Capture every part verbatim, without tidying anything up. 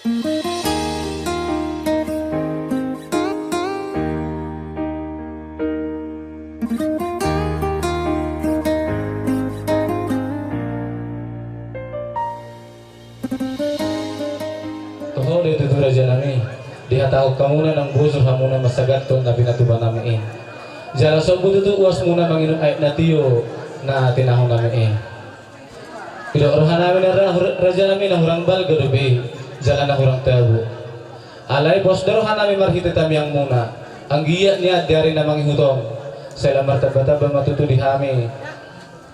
Toho do i tutu raja nami, dihatahon hamuna nang bosur hamuna mansai gantung na pinatupa nami i. Jala sombu tutu uasmuna manginum aek na tio na tinahu nami i. Didok roha nami na ra-, raja nami na hurang balga dope i, jala na hurang tabu. Alai pos do roha nami marhite tangiangmuna, anggiat nian di ari na mangihut on, sai lam martambatamba ma tutu di hami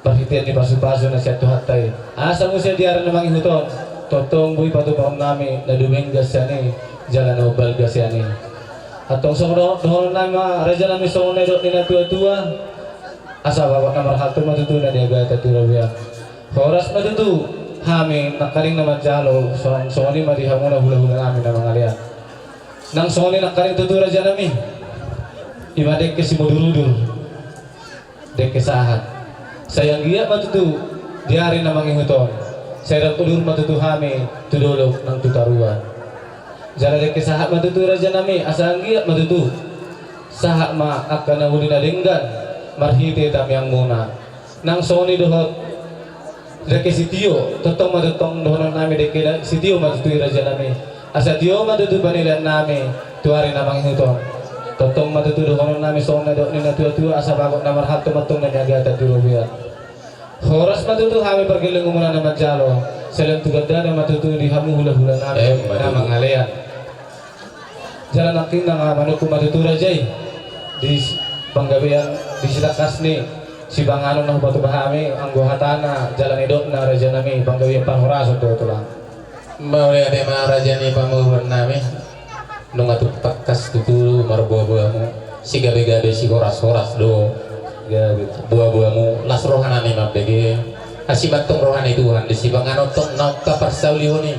parhitean ni pasupasu na sian Tuhanta i. Asa muse di ari na mangihut on, tongtong boi patupaon nami na dumenggan sian i, jala na umbalga sian i. Antong songon dohonon nami ma raja nami songon na nidok ni na tuatua, asa bagot na marhalto ma tutu na niagatan tu robean. Horas ma tutu hami nangkaning na manjalo, songon, songon i ma di hamuna hulahula nami na mangalean. Nang songon i nangkaning tutu raja nami, i ma dengke simudurudur. Dengke sahat. Sai anggiat ma tutu di ari na mangihut on, sai rap udur ma tutu hami tu dolok nang tu toruan. Jala dengke sahat ma tutu raja nami, asa anggiat ma tutu sahat ma angka na uli na denggan marhite tangiangmuna. Nang songon i dohot dengke sitio, tongtong ma tongtong dohonon nami dengke na-, sitio ma tutu i raja nami. Asa tio ma tutu panilehon nami tu ari na mangihut on. Tongtong ma tutu dohonon nami songon na nidok ni na tuatua, asa bagot na marhalto ma antong na niagatan tu robean. Horas ma tutu hami pargellengonmuna na manjalo, sai lam tu gandana ma tutu di hamu hulahula nami na mangalean. Jala nangkin nang manungkun ma tutu raja i di s-, panggabean di sitangkas ni sipanganon na hupatupa hami, anggo hatana jala nidokna raja nami, panggabean parhorason do tulang. Mauliate ma raja ni pamoruon nami. Nunga tung tangkas tutu marboaboamu, sigabegabe sihorashoras do. Gabe. Boaboamu, las roha nami mambege. Asi ma antong roha ni Tuhan di sipanganon antong naung taparsaulihon i.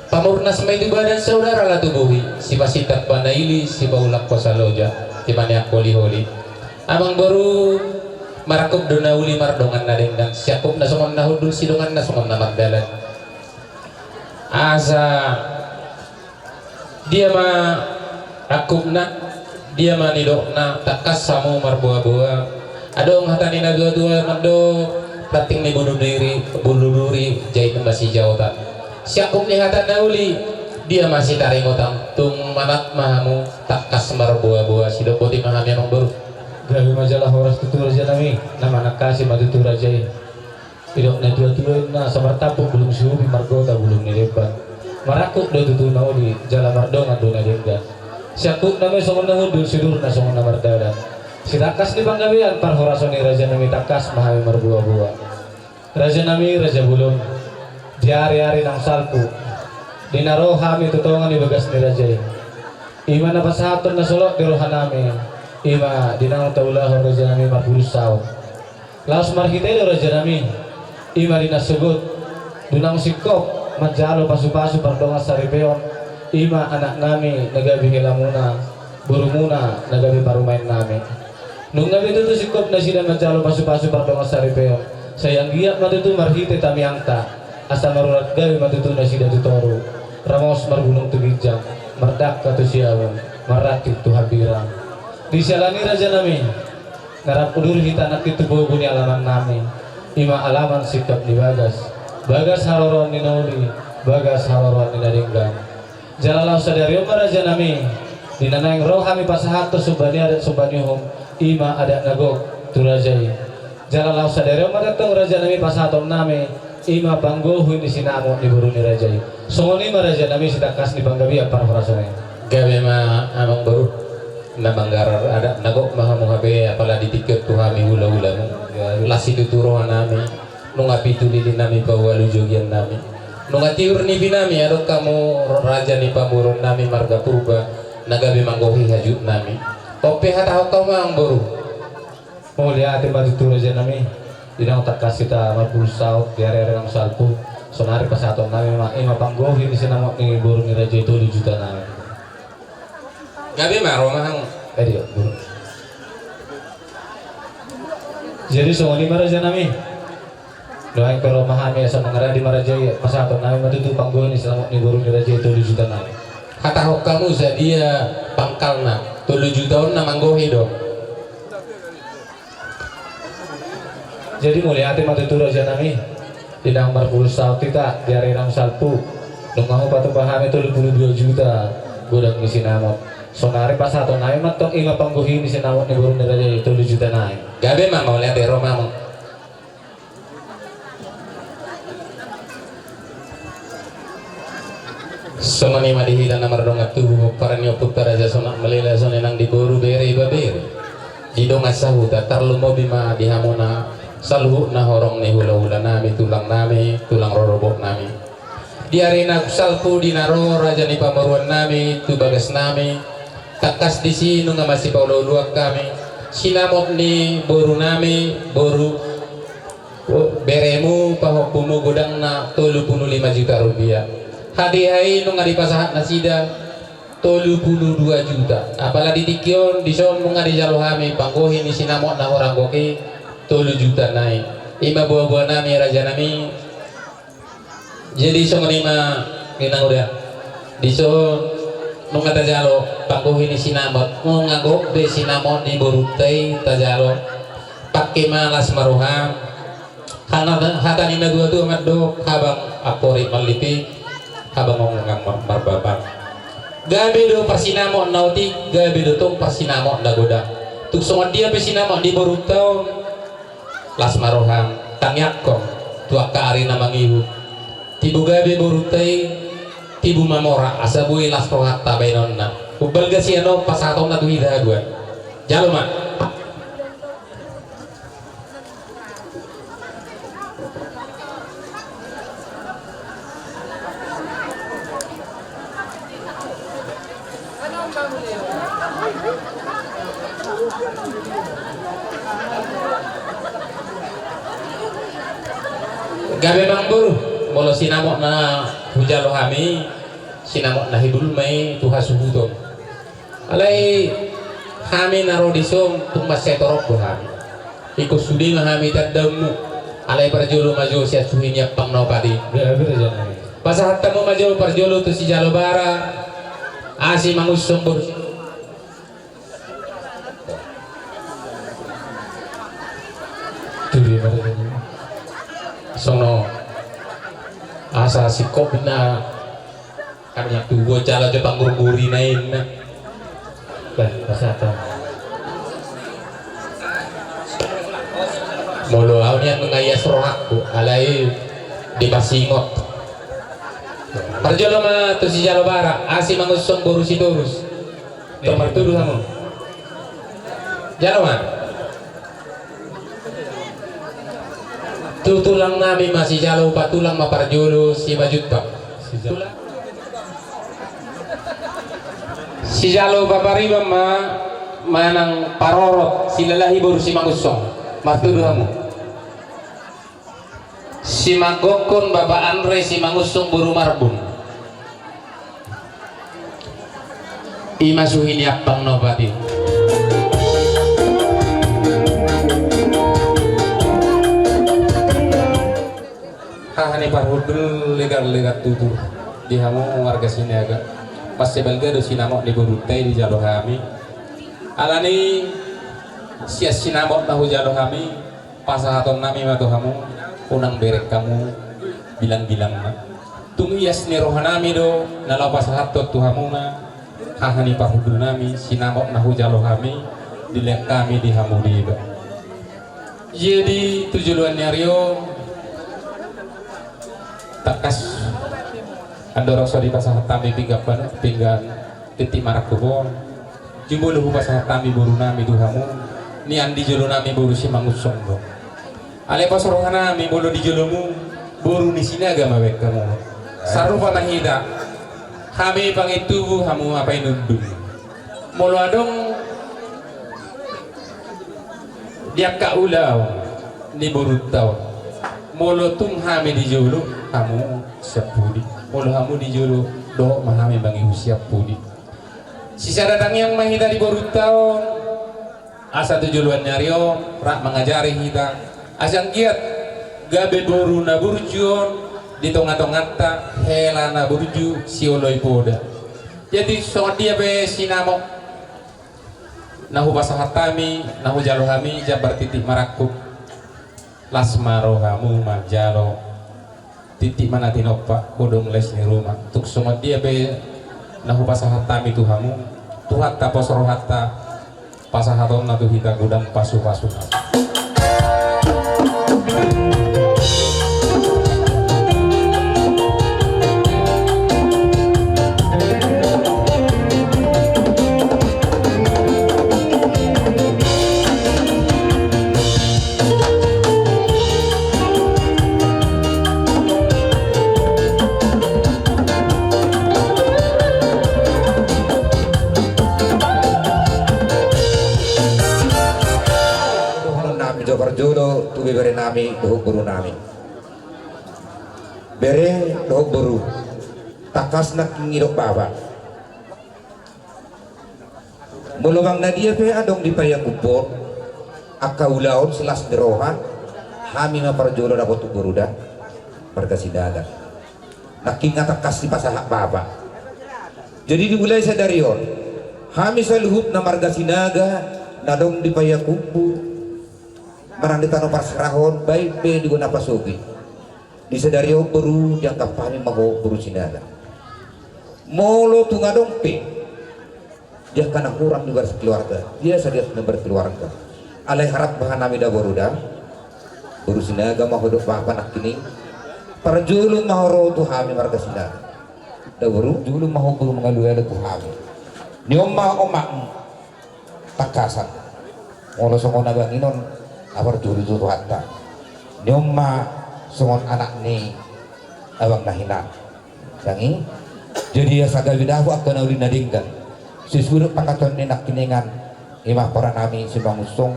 Pamurnas ma i tu badan, saudara laho tu bohi, sipasinta ma na ili, sipaulak hosa loja, sipaneang holiholi. Amangboru, marangkup do na uli mardongan na denggan, siangkupna songon na hundul, sidonganna songon na mardalan. Asa dia ma angkupna, dia ma nidokna, tangkas hamu marboaboa. Adong hata ni na tuatua mandok, ranting ni bulu duri, bulu duri, jait ma sijaotan. Siangkup ni hata na uli, dia ma sitaringotan, tung manat ma hamu, tangkas marboaboa, sidok boti ma hami amangboru. Gabe ma jala horas tutu raja nami, na manangkasi ma tutu raja i. Didok na tuatua inna, so martampuk bulung siubi, margota bulung ni demban. Marangkup do tutu na uli, jala mardongan do na denggan. Siangkupna ma i songon na hundul, siudurna songon na mardalan. Sitangkas ni panggabean parhorason ni raja nami, tangkas ma hami marboaboa. Raja nami, raja bolon, di ariari naung salpu, di na ro hami tu tonga ni bagas ni raja i, i ma na pasahathon na solot di roha nami, i ma di naung taulahon raja nami marpudun saut. Laos marhite do raja nami, i ma di na sogot, di naung singkop manjalo pasupasu pardongan saripeon, i ma anak nami na gabe helamuna, borumuna na gabe parumaen nami. Nunga be tutu singkop nasida manjalo pasupasu pardongan saripeon, sai anggiat ma tutu marhite tangiangta, asa marurat gabe ma tutu nasida tu toru, ramos marbulung tu ginjang, mardangka tu siamun, marranting tu hambirang. Di siala ni raja nami, na rap udur hita nangkin tu pogu ni alaman nami, i ma alaman singkop ni bagas, bagas haroroan ni na uli, bagas haroroan ni na denggan. Jala laos sadari on ma raja nami, di na naeng ro hami pasahathon somba ni adat somba ni uhum, i ma adat na gok tu raja i. Jala laos sadari on ma tongtong raja nami pasahaton nami, i ma panggohi ni sinamot ni boru ni raja i. Songon i ma raja nami sitangkas ni panggabean parhorason i. Gabe ma amangboru, na manggarar adat na gok ma hamu hape, apala di tingki on tu hami hulahulamu. Las situtu roha nami. Nunga pitu lili nami, paualu jogian nami. Nunga tiur nipi nami, adong hamu raja ni pamoruon nami marga Purba, na gabe manggohi hajut nami. On pe hatahon hamu amangboru. Mauliate ma tutu raja nami. Di naung tangkas hita marpudun saut di ariari naung salpu, saonari pasahaton nami ma, i ma panggohi ni sinamot ni boru ni raja i, tolu juta nami. Gabe ma ro ma hamu. Eh, dia, boru. Jadi songon i ma raja nami. Nuaeng pe ro ma hami asa mangaradi ma raja i, pasahaton nami ma tutu panggohi ni sinamot ni boru ni raja i tolu juta nai. Hatahon hamu sadia pangkalna, tolu juta on na manggohi do. Jadi mauliate ma tutu raja nami. Di na marpulu saut hita di ari na salpu, nunga hupatumpa hami tolu pulu dua juta godang ni sinamot. Saonari pasahaton nami ma antong i ma panggohi ni sinamot ni boru ni raja i tolu juta nai. Gabe ma, mauliate, ro ma hamu. Songon i ma di hita na mardongan tubu, pomparan ni ompunta Raja Sonak Malela, songon i nang di boru, bere, ibebere, di dongan sahuta, tarlumobi ma di hamuna saluhutna horong ni hulahula nami, tulang nami, tulang rorobot nami. Di ari na salpu, di na ro raja ni pamoruon nami tu bagas nami, tangkas disi nunga masipaolooloan hami, sinamot ni boru nami, boru beremu, pahompumu godangna tolu pulu lima juta rupiah. Hadiah i nunga dipasahat nasida tolu pulu dua juta. Apala di tingki on, dison nunga dijalo hami panggohi ni sinamot na hurang gok i tolu juta nai. I ma boaboa nami, raja nami. Jadi songon i ma, ninna uda. Dison nunga tajalo panggohi ni sinamot, nunga gok be sinamot ni borunta i tajalo. Pangke ma las ma roham. Hana, hata ni na tuatua mandok, habang ampori marlipik, habang onggang mar-, marbabang. Gabe do parsinamot na otik, gabe do tong parsinamot na godang. Tung songon dia pe sinamot ni borunta on, las ma roham, tangiangkon tu angka ari na mangihut. Tibu gabe borunta i, tibu mamora, asa boi las rohanta baenonna. Umbalga sian on pasahatonna tu hita haduan. Jalo ma. Gabe ma boru, molo sinamot na hujalo hami, sinamot na hibul ma i tu hasuhuton. Alai hami na ro dison tung mansai torop do hami. Ingkon sude ma hami tandaonmu. Alai parjolo ma jo sian suhi ni ampang na opat i. Pasahat hamu ma jo parjolo tu sijalo bara, asi mangunsong boru. Songon on. Asa singkop na. Kan na tubu jala jo panggurguri na inna. Bah, pasahat. Molo au nian mangayas rohangku, alai dipasingot. Parjolo ma tu sijalo bara, asi mangunsong boru Sitorus. Tor martudu hamu. Jalo ma. Tu tulang nami ma sijalo, upa tulang ma parjolo, Simanjuntak. Sijalo upa pariban ma, manang parorot, Silalahi boru Simangunsong. Martudu hamu. Simanggokkon Bapak Andre Simangunsong boru Marbun. I ma suhi ni ampang na opat i. Haha ni parhundul, legan-legan tutur di hamu warga Sinaga. Mansai balga do sinamot ni borunta i dijalo hami. Alani sian sinamot na hujalo hami, pasahaton nami ma tu hamu, unang bereng hamu bilang-bilang na. Tung ias ni roha nami do na laho pasahathon tu hamuna haha ni parhundul nami, sinamot na hujalo hami, dilehon hami di hamu deba. Jadi tu joloan ni ari on, tangkas andorang so dipasahat hami pinggan, pinggan tintin marangkup on, jumolo hupasahat hami boru nami tu hamu, nian di jolo nami boru Simangunsong do. Alai pas roha nami molo di jolomu, boru ni Sinaga ma baen hamu. Sarupa ma hita, hami pangintubu, hamu ma painundun. Molo adong di angka ulaon ni borunta on, molo tung hami di jolo, hamu sian pudi. Molo hamu di jolo, dohot ma hami mangihut sian pudi. Sisada tangiang ma hita di borunta on, asa tu joloan ni ari on rap mangajari hita, asa anggiat Gabe boru na burju on di tonga-tonganta, hela na burju sioloi poda. Jadi songon dia pe sinamot na hupasahat hami, na hujalo hami, jambar tintin marangkup. Las ma rohamu manjalo, tintin ma na tinompa, godang les ni ruma. Tung songon dia pe na hupasahat hami tu hamu, Tuhanta pos rohanta, pasahatonna tu hita godang pasu-pasu. Dohonon nami jo parjolo tu bebere nami dohot boru nami. Bere dohot boru, tangkas nangkin didok bapa. Molo manang na dia pe adong di paihuthu on, angka ulaon silas ni roha, hami ma parjolo dapot tu boruda, marga Sinaga. Nangkin nga tangkas dipasahat bapa. Jadi dimulai sadari on, hami saluhutna marga Sinaga na adong di paihuthu, manang di tano parserahan, baen pe di gona pasogit. Di sadari on boru, dianggap hami ma ho boru Sinaga. Molo tung adong pe di angka na hurang di bagas keluarga, dia sadia na berkeluarga. Alai harap bahen hami da boru da, boru Sinaga ma ho didok bapa nangkining. Parjolo ma ho ro tu hami marga Sinaga. Da boru, jolo ma ho boru mangalualu tu hami. Ni on ma omak tangkasan. Molo songon abang i non, na parjolo tu Tuhanta. Ni on ma songon anak ni abang na hinan. Yang i, jadi asa gabe dapot angka na uli na denggan. Sesuai pangkataion ni nangkiningan, i ma poranami Simangunsong.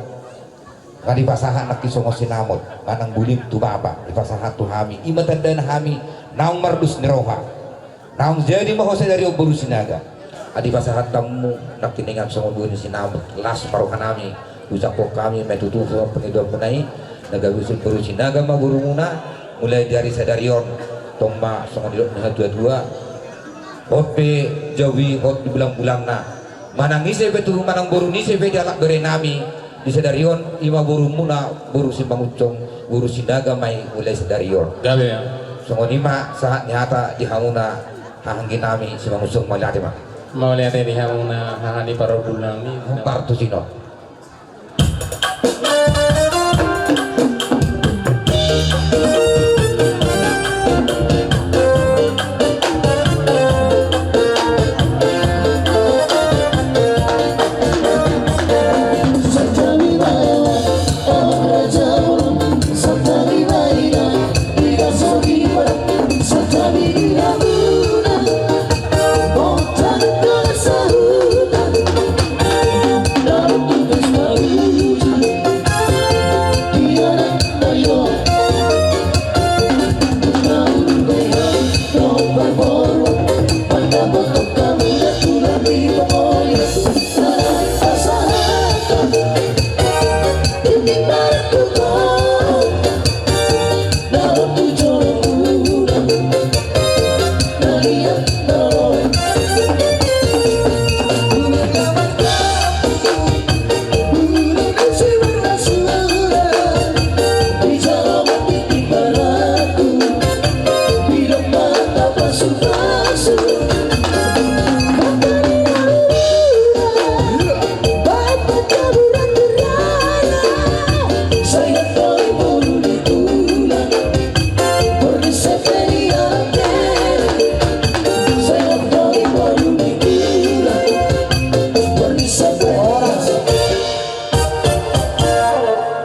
Nga dipasahat nangkin songon sinamot, manang bulim tu bapa, dipasahat tu hami. I ma tandana hami naung mardos ni roha. Naung jadi ma ho sadari on boru Sinaga. Nga dipasahat hamu nangkiningan songon bulim sinamot, las ma rohanami. Ucaphon hami ma tutu songon pangidoanmuna i, na gabe boru Sinaga ma borumuna. Mulai di ari sadari on, tong ma songon didok ni natuatua, hot pe jabu i, hot di bulangbulangna. Manang ise pe tutu, manang boru ni ise pe di halak berenami di sadari on, i ma borumuna, boru Simangunsong, boru Sinaga ma i mulai sadari on. Gabe. Songon i ma sahat ni hata di hamuna haha angginami Simangunsong, mauliate ma. Mauliate di hamuna haha ni parhundulnami. Hombar tusi on.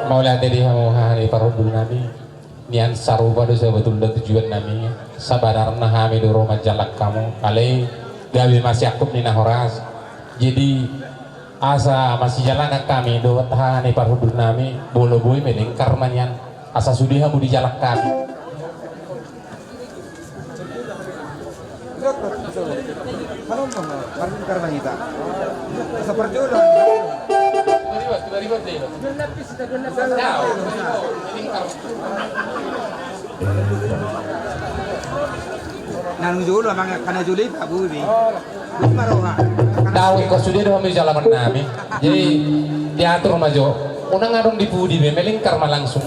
Mauliate di hamu haha ni parhundulnami. Nian sarupa do sabotulna tujuannami. Sabanarna hami do ro manjalang hamu, alai gabe masiangkup ni na horas. Jadi asa masijalangan hami dohot haha ni parhundulnami, molo boi ma, lengkar ma nian. Asa sude hamu dijalang hami. Asa parjolo. Na nunga jolo, amang, angka na jolo i paboi be. Boi ma roha. Dao, ingkon sude do hami jala mannami. Jadi diatur ma jo. Unang adong di pudi be, melingkar ma langsung.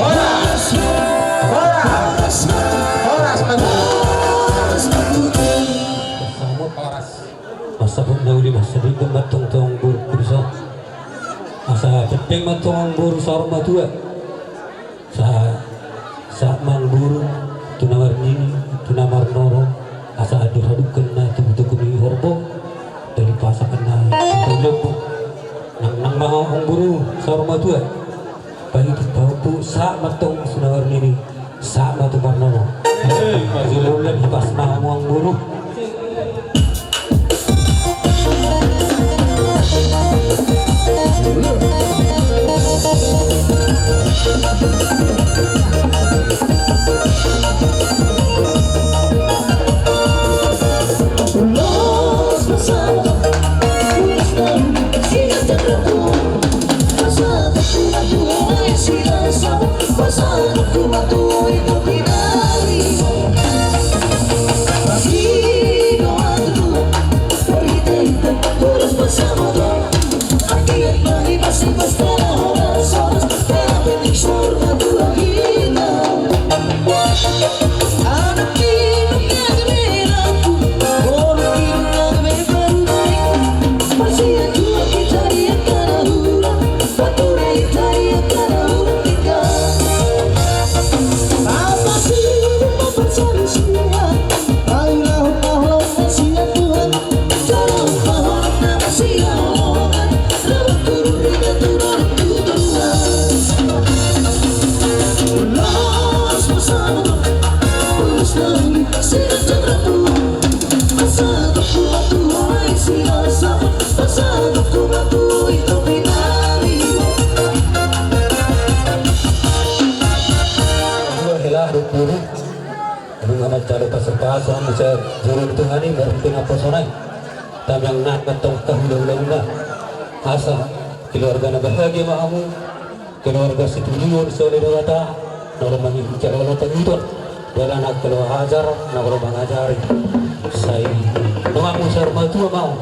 Horas, horas, horas, horas. Masa pun dahulu masa di tempat tong tong berkusa. Asa pepeng ma tong boru saur matua. Sa, sa amangboru tu na marnini, tu na marnono, asa adong hadungkon na tubu-tubu ni horbo, dari pasakan na tubu-tubu. Nang, nang ma amangboru saur matua. Pagi tu pahompu sa ma tong tu na marnini, sa ma tu marnono. Hei, maju. Jolo ulang hipas ma amangboru. Dua hela dua puluh. Dung anak calo pasu-pasu, anu, saya juru di tengah ni, baru tengah poso nai. Tamiang nak ngetong tahu daun-daun lah. Asa keluarga na bahagia ma hamu. Keluarga Situjuon, sole Debata, na ro mangihuti, na ro mangihuti. Bala na keluarga ajar, na ro mangajari. Sai, nunga musar matua mau.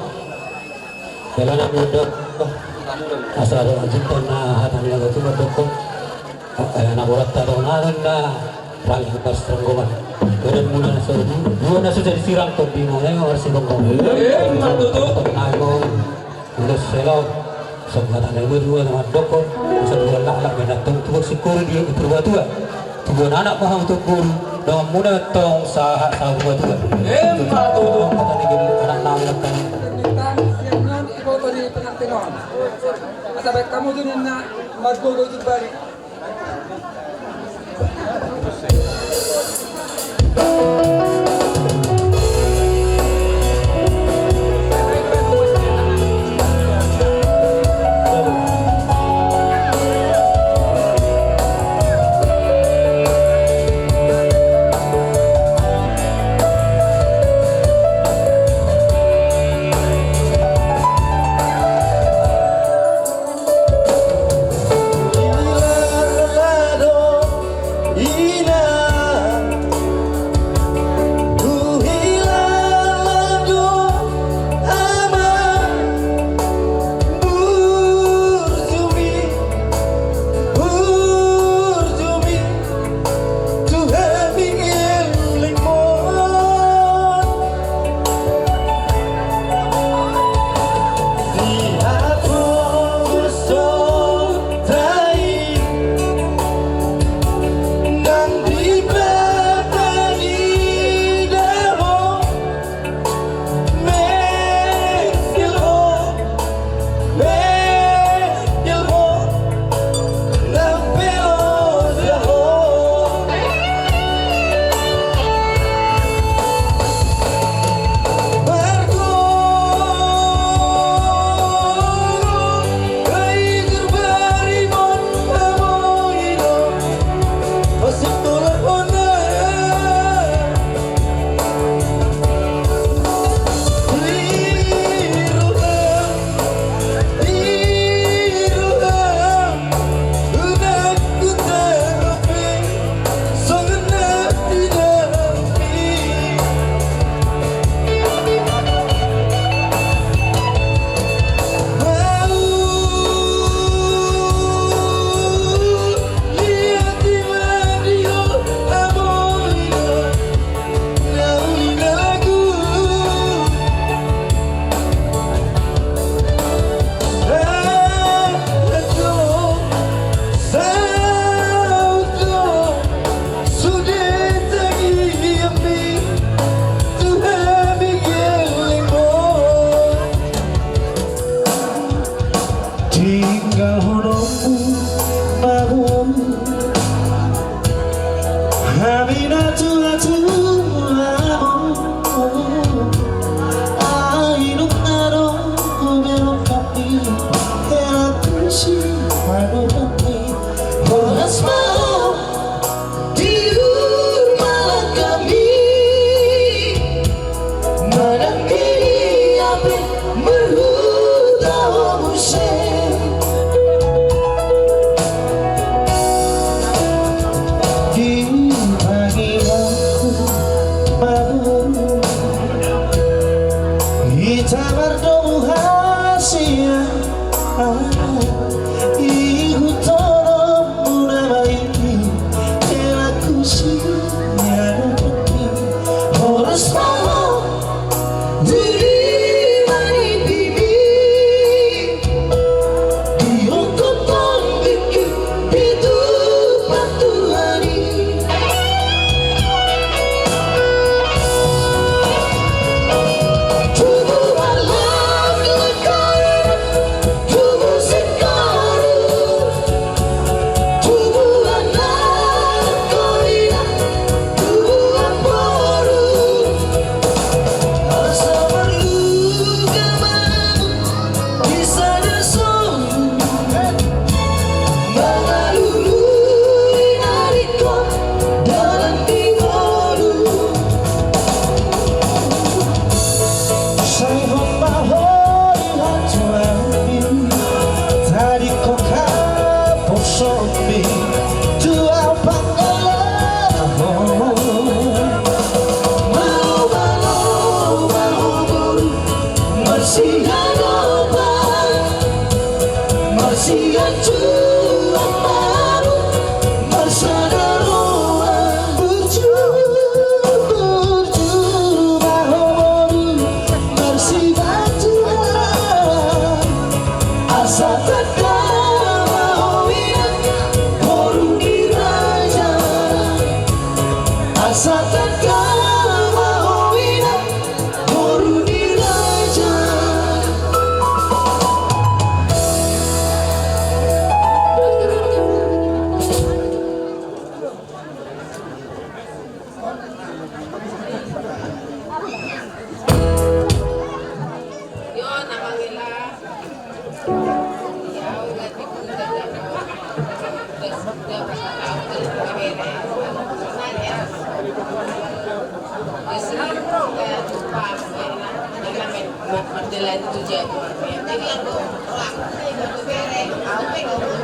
Bala na muda, asa ro ajunta na hata ni agak cuma dokon. Anak boranta tong na, na rangging parsiranggongan. Badan muna na so dua na so jadi sirang, tondi na na marsiranggongan. Ima tutu. Tong na ima ulos selaon. Songon hata na ima dua na mandokon, songon dua laklak ma na tong tubu singkoru di Purbatua. Tubuan anak ma hamu tu boru, dongan muna tong sahat saur matua. Ima tutu. Hata ni anak na laklak. Bintang siang non iboto di pengantin on. Asa baik kamu tu ninna margogo jurbari. Tinggalhononmu ma boru, hami na tuatua, ai dung adong berok hami, hela tusi panuhami, horas ma ho. Tiur ma langkami, manang di dia pe marhuta ho muse. Di pangidoanku ma boru, hita mardomu hasian. Ihut tolongmu nama i, hela tusi panuhami, horas ma ho. Diri ma di bibi, di ongkot on bingki, di tupa Tuhan i. Sai hombar ho di hatuaon i, tadingkon haposoon i tu ahu pangalaho. Malo, malo, malo boru, marsian opat, marsian tu ahu. Jadi, aku, aku bere, aku pengen ngomong,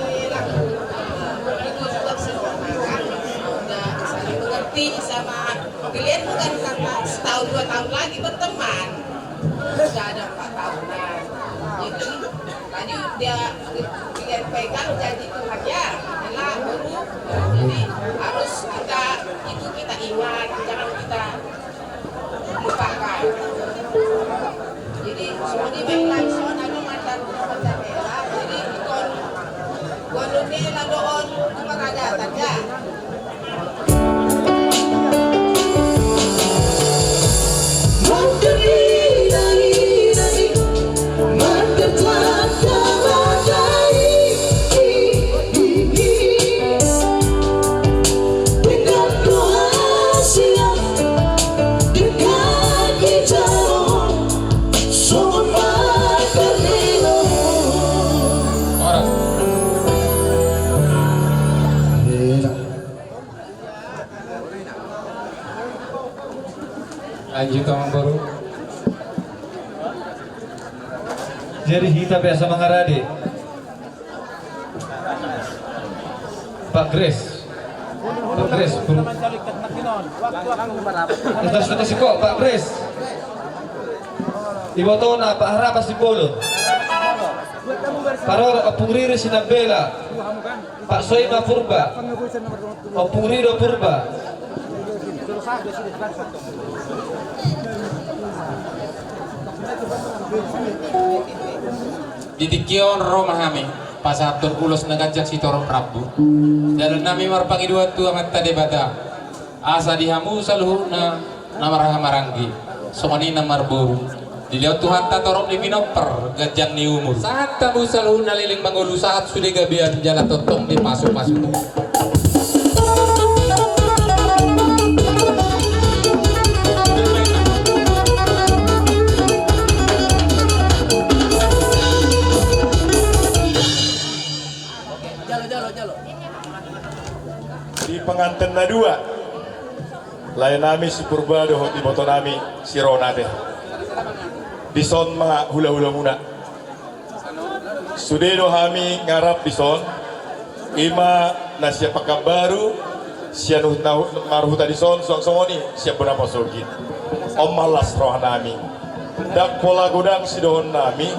eh, lagu, eh, lagu, lagu, udah saling mengerti sama kalian, bukan karena setahun dua tahun lagi berteman, sudah ada empat tahunan. Jadi, tadi dia, kalian pegang janji Tuhan, ya, adalah guru. Jadi, harus kita, itu kita ingat, jangan kita lupakan. Jadi, songoni ma i langsung, anu, mantan, mantan Ella. Jadi, ikon, gua nune ladoon, itu marada tanda. Lanjut, Amang Boru. Jadi hita biasa mangarade. Pak Grace. Pak Grace, bro. Kita sudah kasih kok, Pak Grace. Ibotona, Pak Harapan Simbolon. Paror, Ompung Riri Sinambela. Pak Soima Purba. Ompung Rido Purba. Di tingki on ro ma hami pasahathon ulos na ganjang sitorop rambu. Dalan nami marpangidoan tu Amanta Debata, asa di hamu saluhutna na marhaha maranggi, songon i na marboru, dilehon Tuhanta torop ni pinompar, ganjang ni umur. Sahat hamu saluhutna leleng mangolu, sahat sude gabean jala tongtong dipasupasu. Di pengantin na dua, lae nami si Purba dohot iboto nami si Rona, ate. Dison ma hulahulamuna. Sude do hami ngarap dison, i ma na sian Pekanbaru, sian hut-, na hut-, marhuta dison, songon i sian bona pasogit. On ma las roha nami. Ndang pola godang sidohonon nami.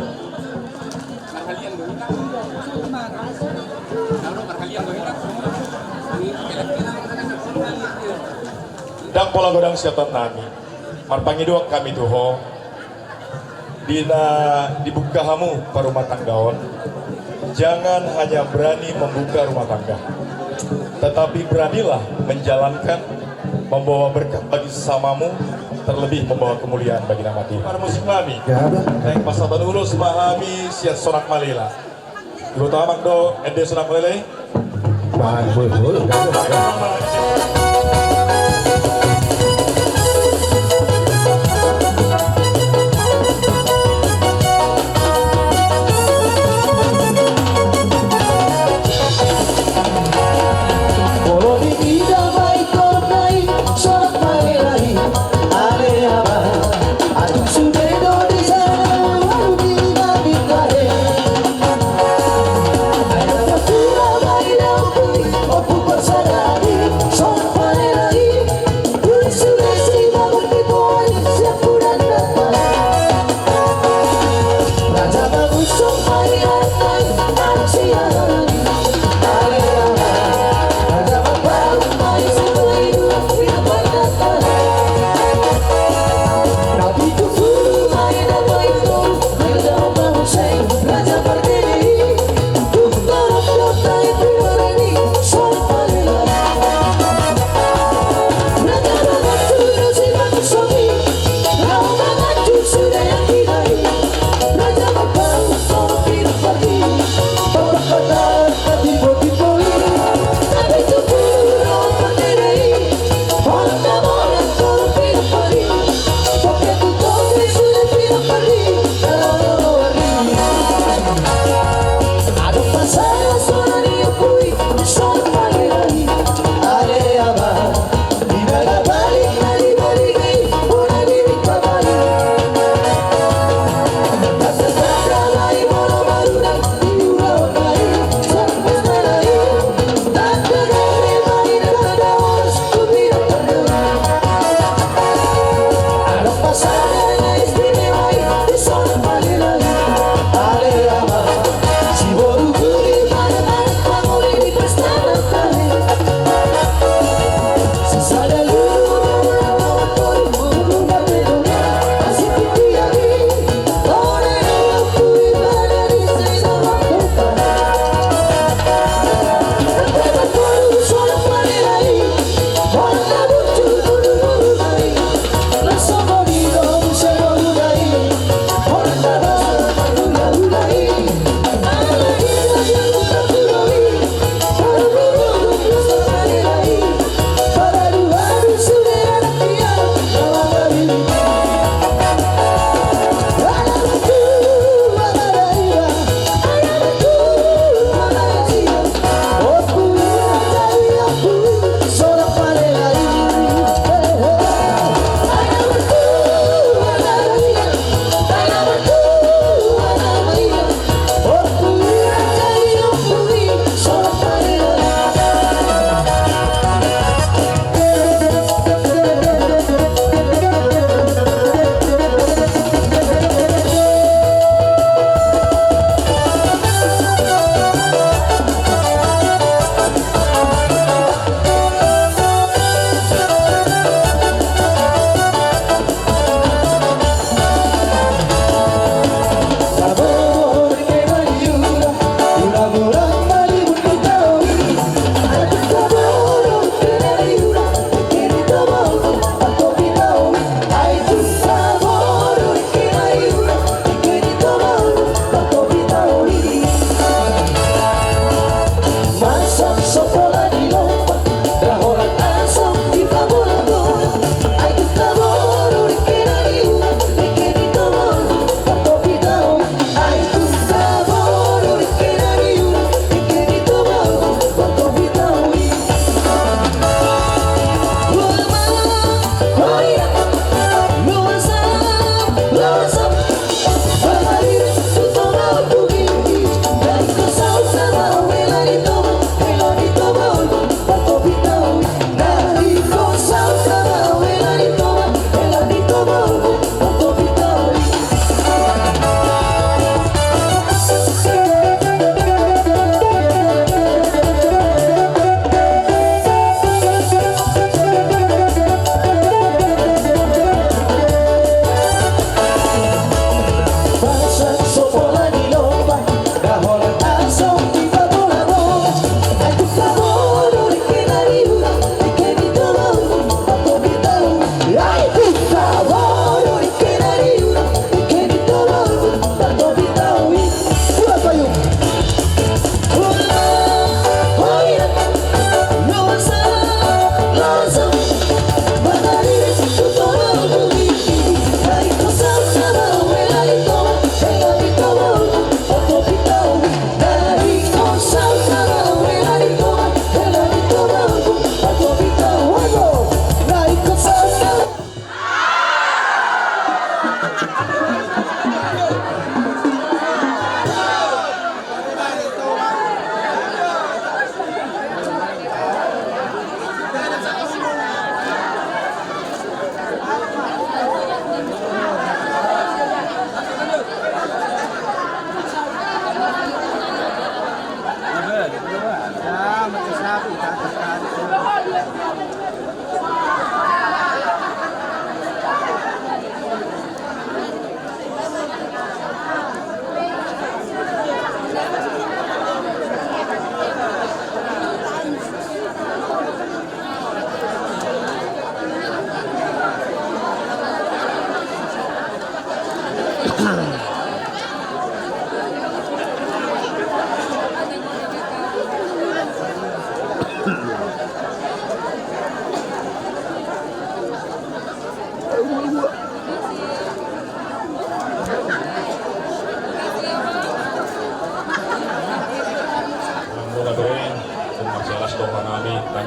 Ndang pola godang sidohonon nami. Marpangidoan hami tu ho, di na dibuka hamu parumatanggaon, jangan hanya berani membuka rumah tangga, tetapi beranilah menjalankan, membawa berkah bagi sesamamu, terlebih membawa kemuliaan bagi nama Tuhan. Parmusik nami. Naeng pasahathon ulos ma hami sian Sonak Malela. Iboto amang do ende Sonak Malela i. Bahan, boi, boi.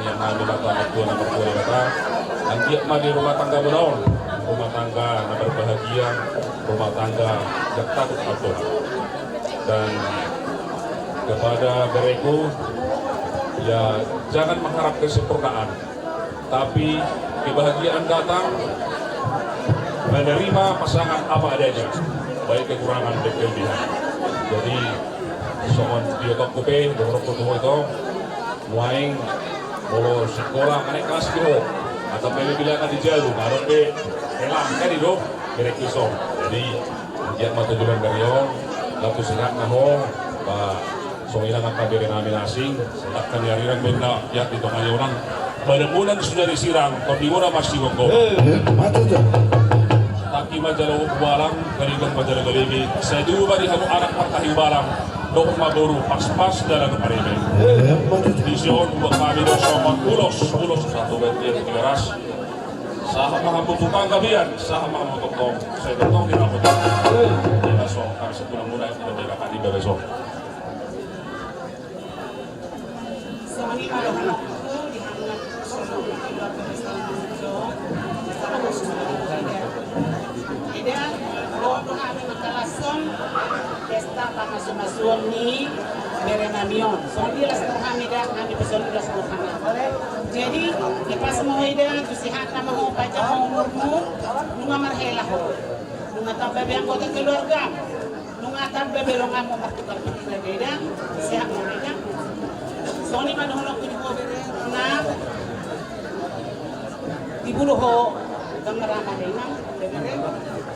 Yang kami kata mertua na mertua kata, anggiat ma di rumah tangga muna on, rumah tangga na berbahagia, rumah tangga yang takut akan Tuhan. Dan kepada bereku, ya, jangan mengharap kesempurnaan, tapi kebahagiaan datang menerima pasangan apa adanya, baik kekurangan dan kelebihan. Jadi songon di otakku pe, dohononku tu ho ito, nuaeng molo sikola, naek kelas do ho, atau pe bila na di jabu, baru pe, helang kan itu, bereku song. Jadi anggiat ma tu bulan dari on, laku sehat na ho, ba, songon i nang angka bere nami na asing, sedangkan ni arirang benda, ya, di tonga ni orang. Badan muna sudah disirang, tondimuna masih bongko. Eh, mata tu. Tangki ma jalo balang, garigang ma jalo garibi, sai tubu ma di hamu anak martahi balang, dohot ma boru, paspas dalan pareme. Eh, mata tu. Di son, buat kami do songon ulos, ulos satu bagian tiga ras. Sahat ma hamu tukang gabean, sahat ma hamu tongtong, sai tongtong di rambut. Eh. Di son, kami sepulang muna, di daerah kami, di son. Songon i ma dohononku di hamu na songon keluarga besar Manurjo, secara khusus ma di Ida. Ida, dohot do hami mangkalashon pesta pamasumasuon ni bere nami on. Songon dia las ni rohami da, hami pe songon dia las ni rohana. Jadi, dipas ma ho Ida, tu sehatna ma ho, panjang ma umurmu, nunga marhela ho. Nunga tamba be anggota keluargam. Nunga tamba be donganmu martukar pikiran da Ida, sehat ma Ida. Songon i ma dohononku di ho bere, na diboru ho, gambaran ma da inang, bere,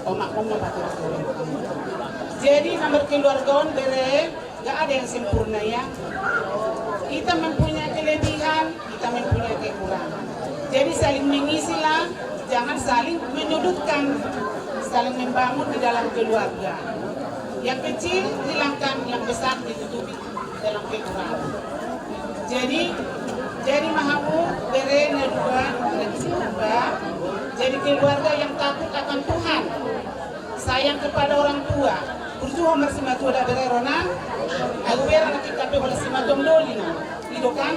omakmu ma paturak. Jadi na markeluarga on bere, nggak ada yang sempurna ya. Kita mempunyai kelebihan, kita mempunyai kekurangan. Jadi saling mengisilah, jangan saling menyudutkan, saling membangun di dalam keluarga. Yang kecil hilangkan, yang besar ditutupi dalam kekurangan. Jadi, jadi ma hamu bere na dua, bere di Sumba, jadi keluarga yang takut akan Tuhan. Sayang kepada orang tua. Burju ho marsimatua da bere ro na. Agu bere na kita pe holan simatua doli na. I do kan?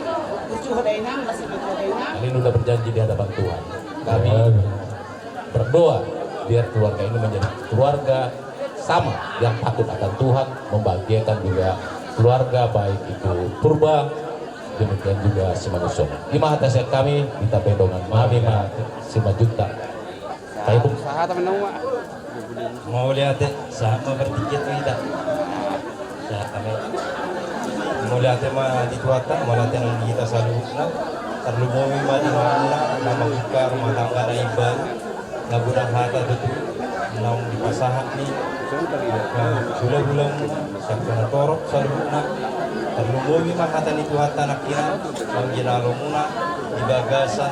Burju ho da inang, marsimatua da inang. Kami sudah berjanji di hadapan Tuhan. Kami berdoa biar keluarga ini menjadi keluarga sama yang takut akan Tuhan, membahagiakan juga keluarga, baik itu Purba, demikian juga Simanjuntak. I ma hata sian kami, hita pe dongan nami ma Simanjuntak. Sahat, sahat ma naung ma. Mauliate, sahat ma partingkian tu hita. Sahat ma. Mauliate ma di Tuhanta, mauliate nang di hita saluhutna. Tarlumobi ma di hamuna na mambuka rumah tangga na imbaru, na godang hata tutu naung dipasahat ni angka hulahulamuna, sian hita na torop saluhutna. Tarlumobi ma hata ni Tuhanta nangkinan, naung jinalomuna di bagasan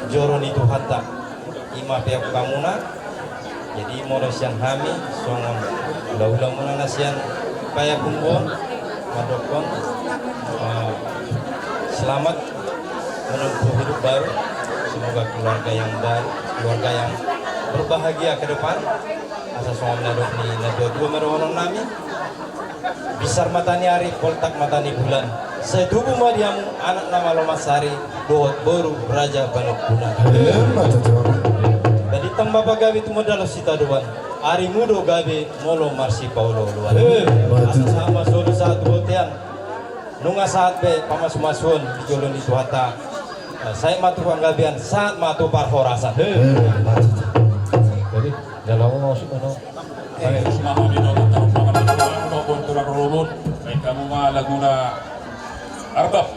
joro ni Tuhanta. I ma paihutmuna. Jadi molo sian hami songon hulahulamuna na sian Payakumbuh on, mandokkon, eh, selamat menempuh hidup baru. Semoga keluarga yang baru, keluarga yang berbahagia ke depan. Asa songon na didok ni na tuatua ma dohonon nami. Binsar mata ni ari, poltak mata ni bulan. Sai tubu ma di hamu anak na malo mansari, dohot boru raja panungkunan. Emma tutu. Balintang ma pagabe tumundalhon sitadoan. Arimu do gabe molo marsipaolooloan. Emma tutu. Asa sahat ma solu sahat tu bontean. Nunga sahat be pamasumasuon di jolo ni Tuhanta. Eh, sahat ma tu panggabean, sahat ma tu parhorasan. Emma tutu. Jadi, jala mau masuk, no? Eh, sumahon di dalam tarung pangan di tulang, maupun tulang rorobot, baik hamu ma laguna Arbab.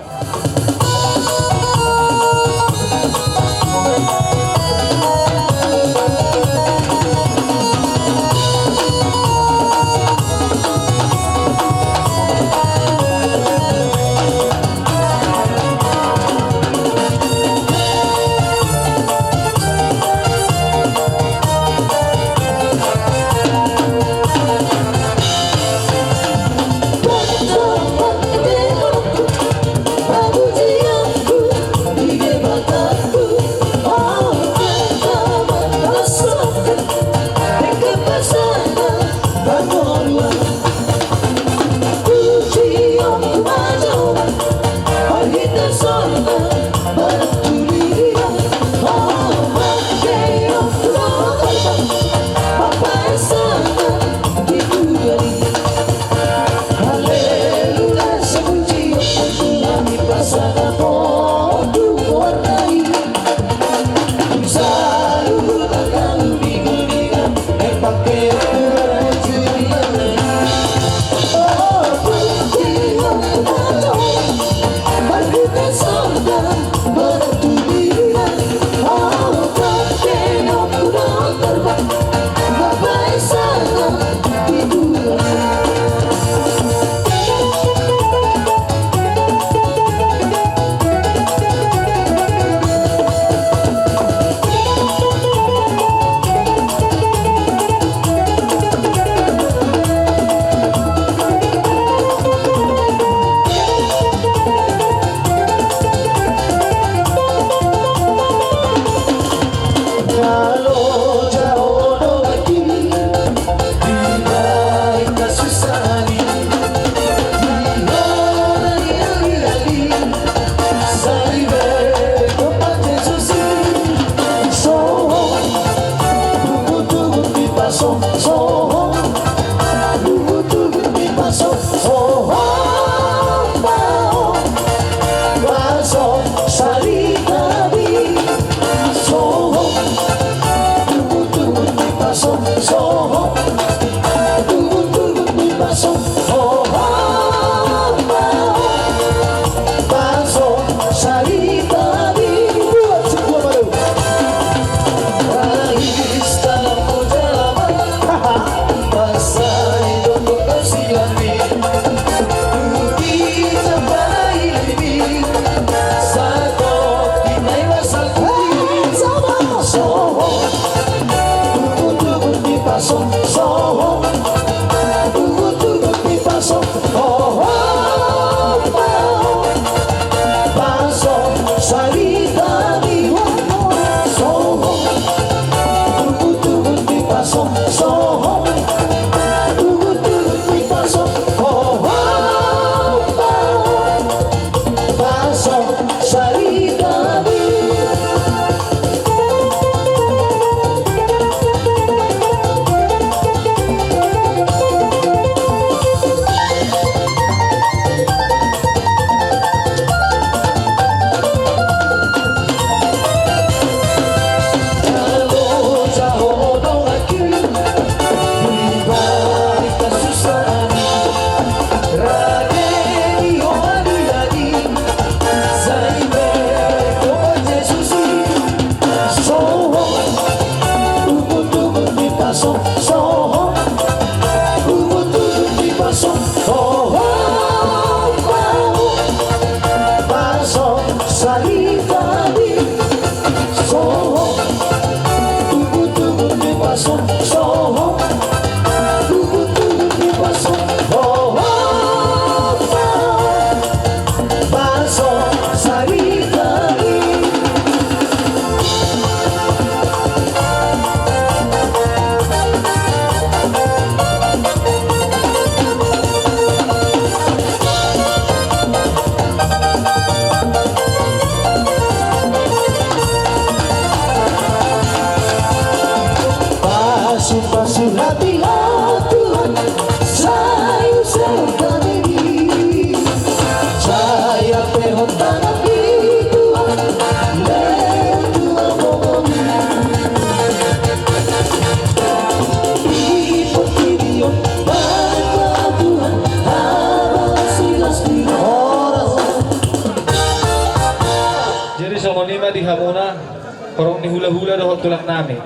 Horong ni hulahula dohot tulang nami.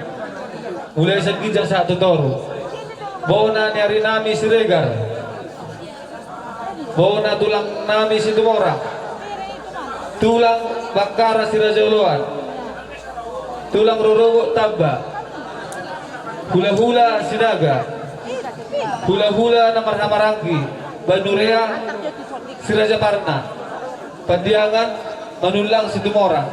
Mulai sian ginjang sahat tu toru. Bona ni ari nami Siregar. Bona tulang nami Situmorang. Tulang Bakkara Siraja Oloan. Tulang rorobot Tamba. Hulahula Sinaga. Hulahula na marhahamaranggi. Banurea Siraja Parna. Pandiangan Manullang Situmorang.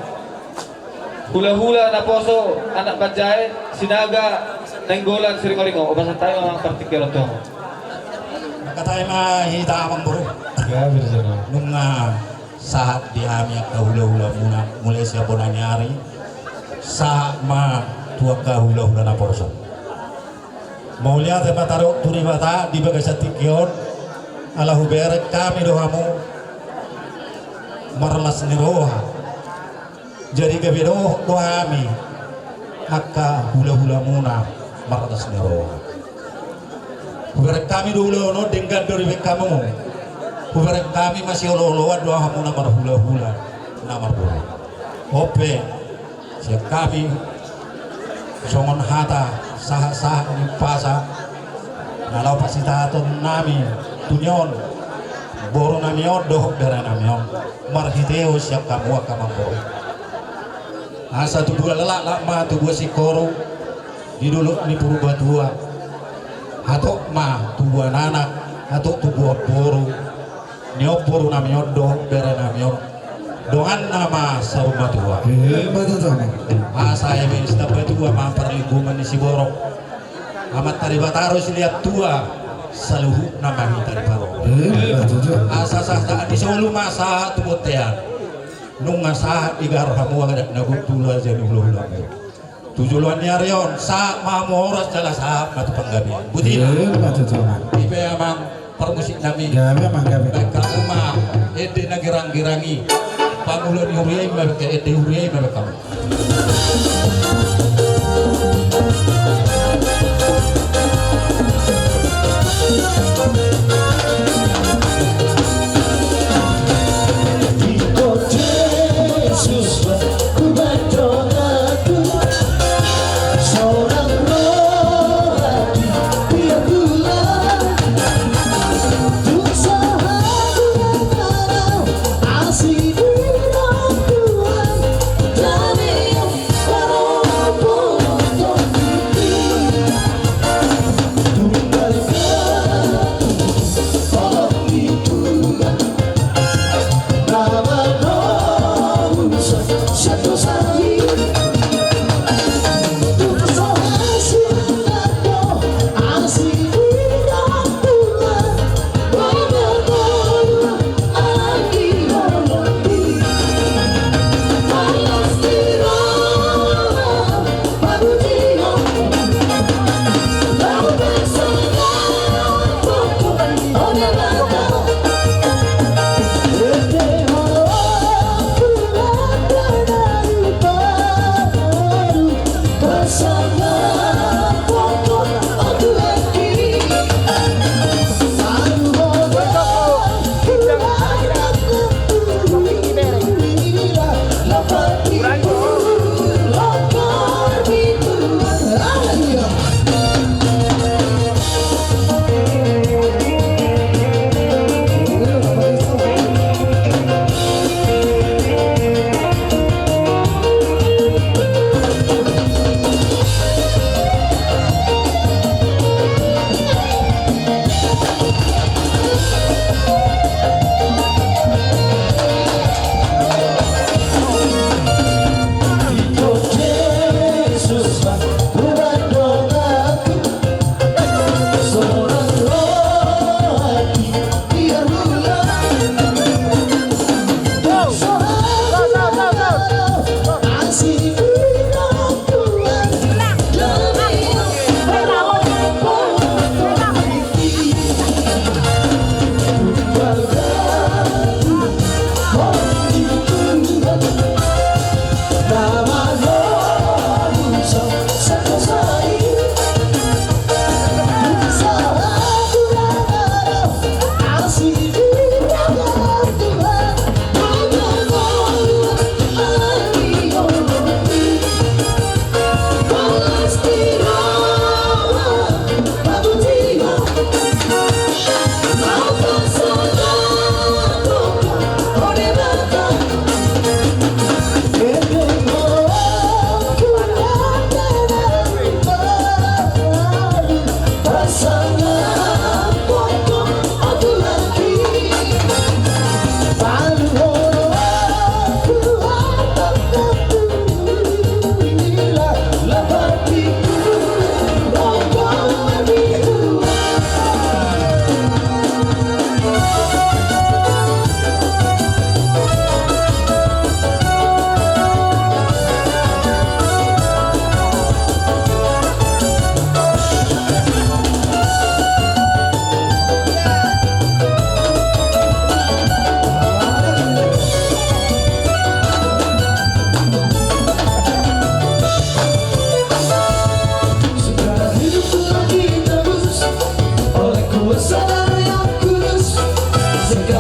Hulahula naposo anak panjae Sinaga Nainggolan Siringoringo. Obasan tahe ma amang partingkian on tu hamu. Mangkatai ma hita amang boru. Gabe do jolo. Nunga sahat di hami angka hulahulamuna mulai sian bona ni ari sahat ma tu angka hulahula naposo. Mauliate ma tadok tu Debata di bagasan tingki on ala hubereng hami do hamu marlas ni roha. Jadi gabe dohot do hami angka hulahulamuna marlas ni roha. Hubereng hami do ulaon on denggan do dibahen hamu. Hubereng hami masiolooloan do hamuna marhulahula na marboru. On pe sian hami songon hata sahatsahat ni umpasa na laho pasitahaton nami tu ni on boru nami on dohot bere nami on. Marhitehon sian hamu angka amang boru. Asa tubuan laklak ma tubuan singkoru di dolok ni Purbatua. Hatop ma tubuan anak, hatop tubuan boru. Ni on boru nami on dohot bere nami on donganna ma saur matua. Asa eme sitambatua ma parlinggoman ni siborok. Amanta Debata do silehon tua saluhutna ma hita diparorot. Asa sahat ni solu ma sahat tu bontean. Nunga sahat digarar hamu adat na gondul aja ni hulahula. Tu joloan ni ari on sahat ma hamu horas jala sahat ma tu panggabean. Boti ma. Ipe amang parmusik nami. Gabe amang gabe. Bahen hamu ma ende na girang-girang i. Pangula ni huria i ma bahen, ende huria i ma bahen hamu.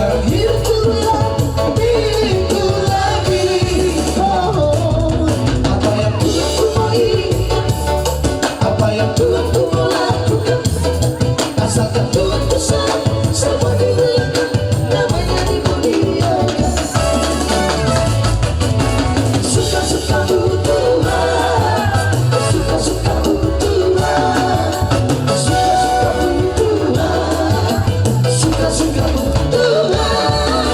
Apa yang Tuhan mau lakukan, asalkan Tuhan bisa, semua dimuliakan, namanya dimuliakan. Suka-sukamu Tuhan, suka-sukamu Tuhan, suka-sukamu Tuhan, suka-sukamu Tuhan.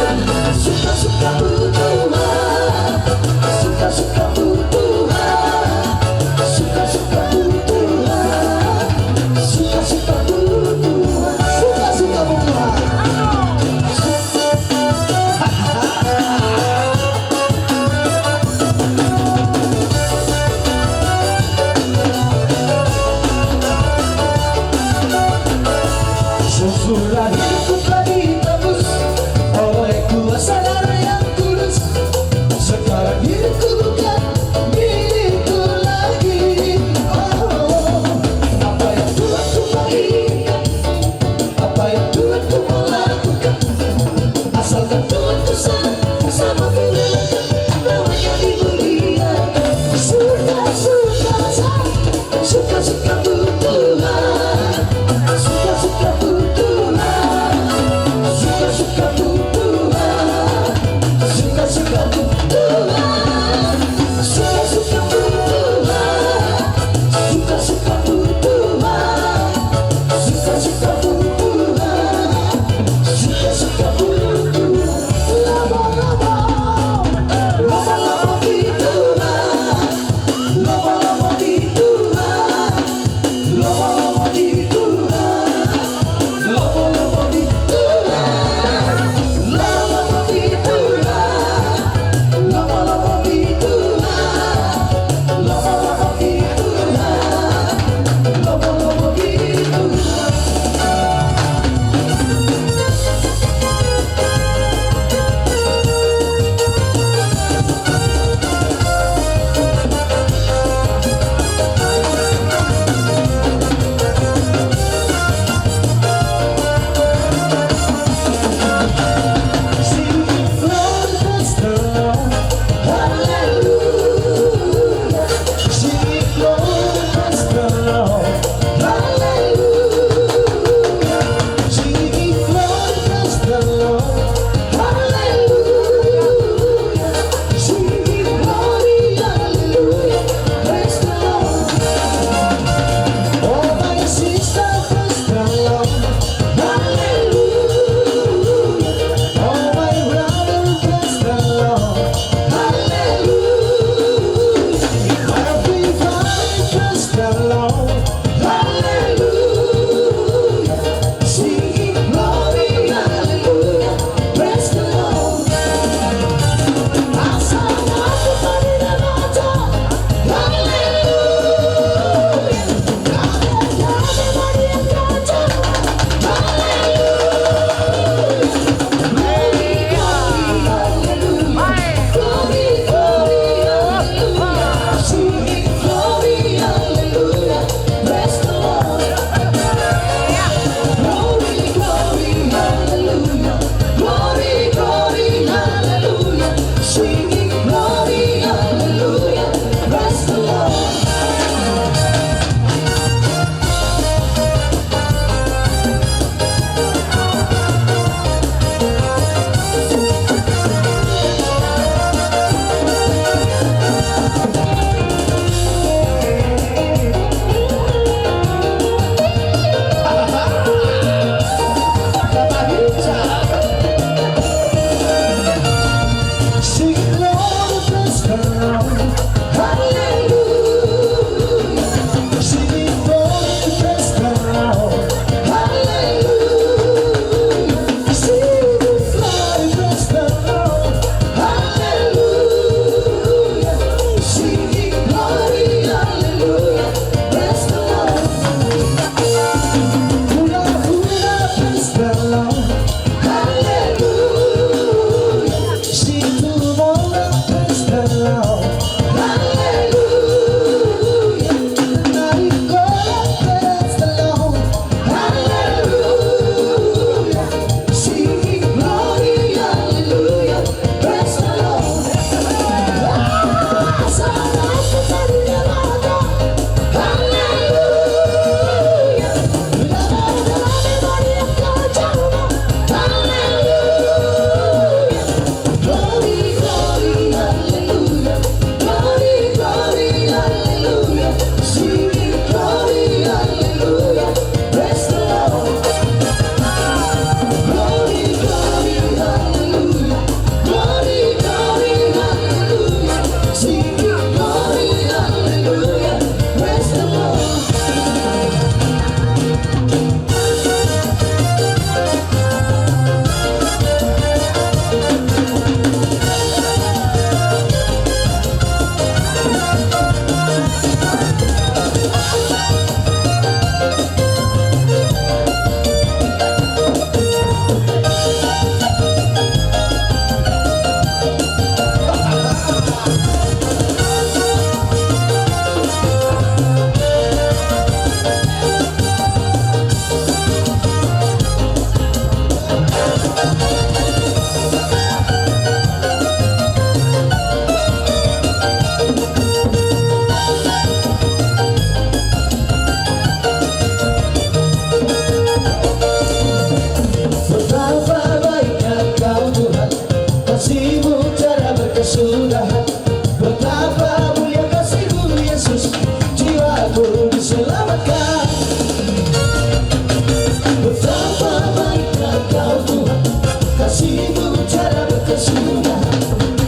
Itu cara berkesudahan.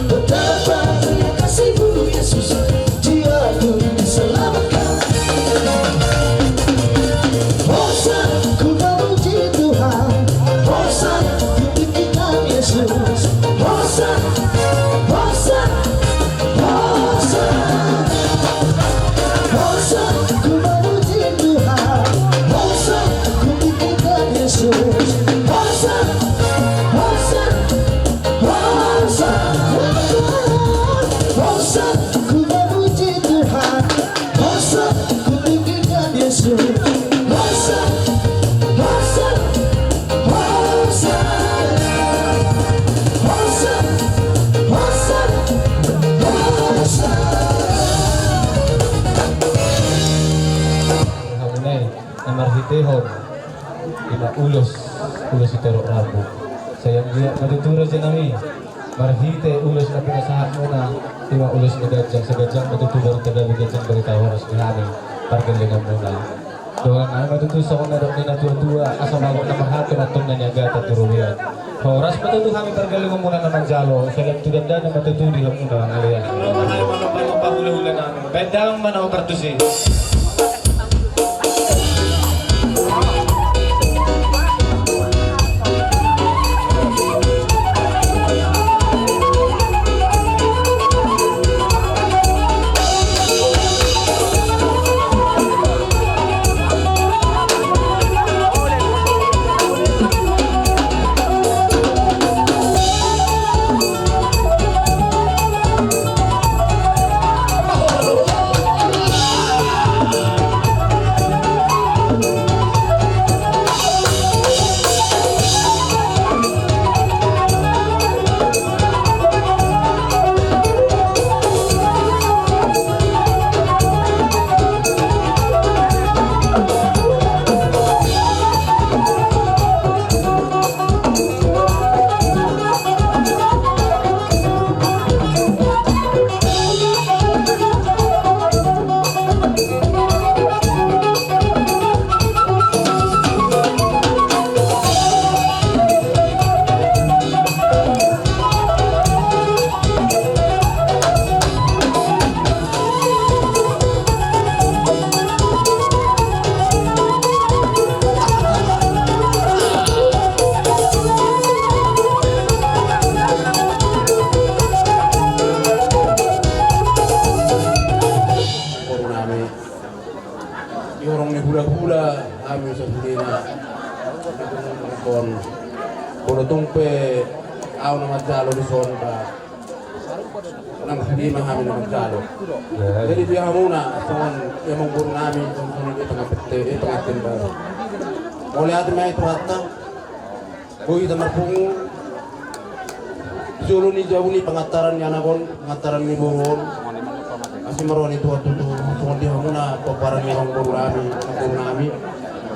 Betapa indah kasih-Mu, Yesus, dia pun diselamatkan. Hosana, ku memuji Tuhan. Hosana, ku tinggikan Yesus. Hosana, Hosana, Hosana. Hosana, ku memuji Tuhan. Hosana, ku tinggikan Yesus. Hosana, Hosana, Hosana. Hosana, ku memuji Tuhan. Hosana, ku tinggikan Yesus. Hosana, Hosana, Hosana. Hosana, Hosana, Hosana. Hamuna i na marhitehon ima ulos, ulos sitorop rambu. Sai anggiat ma tutu, raja nami, marhite ulos na pinasahatmuna, ima ulos na ganjang, sai ganjang ma tutu barita gabe, ganjang barita horas di hami pargellengonmuna. Dongan nami ma tutu songon na dok ni na tua-tua, asa mago na marhata, antong na niagatan tu robean. Horas ma tutu hami pargellengonmuna na manjalo, salam tu dandana ma tutu di hamuna, ale. Baen damang ma na opartusi. Boru nami, di horong ni hulahula hami sasudena. Molo tung pe ahu na manjalo dison, ba nang sude ma hami na manjalo. Jadi di hamuna songon i, amang boru nami, songon i pangapette, i pangatten ba. Mauliate ma i tu Tuhanta. Boi hita marpungu. Jolo ni jabu ni pangantaran ni anak on, pangantaran ni boru on, asi ma roha ni Tuhan tutu. Songon di hamuna pomparan ni amang boru nami, amang boru nami,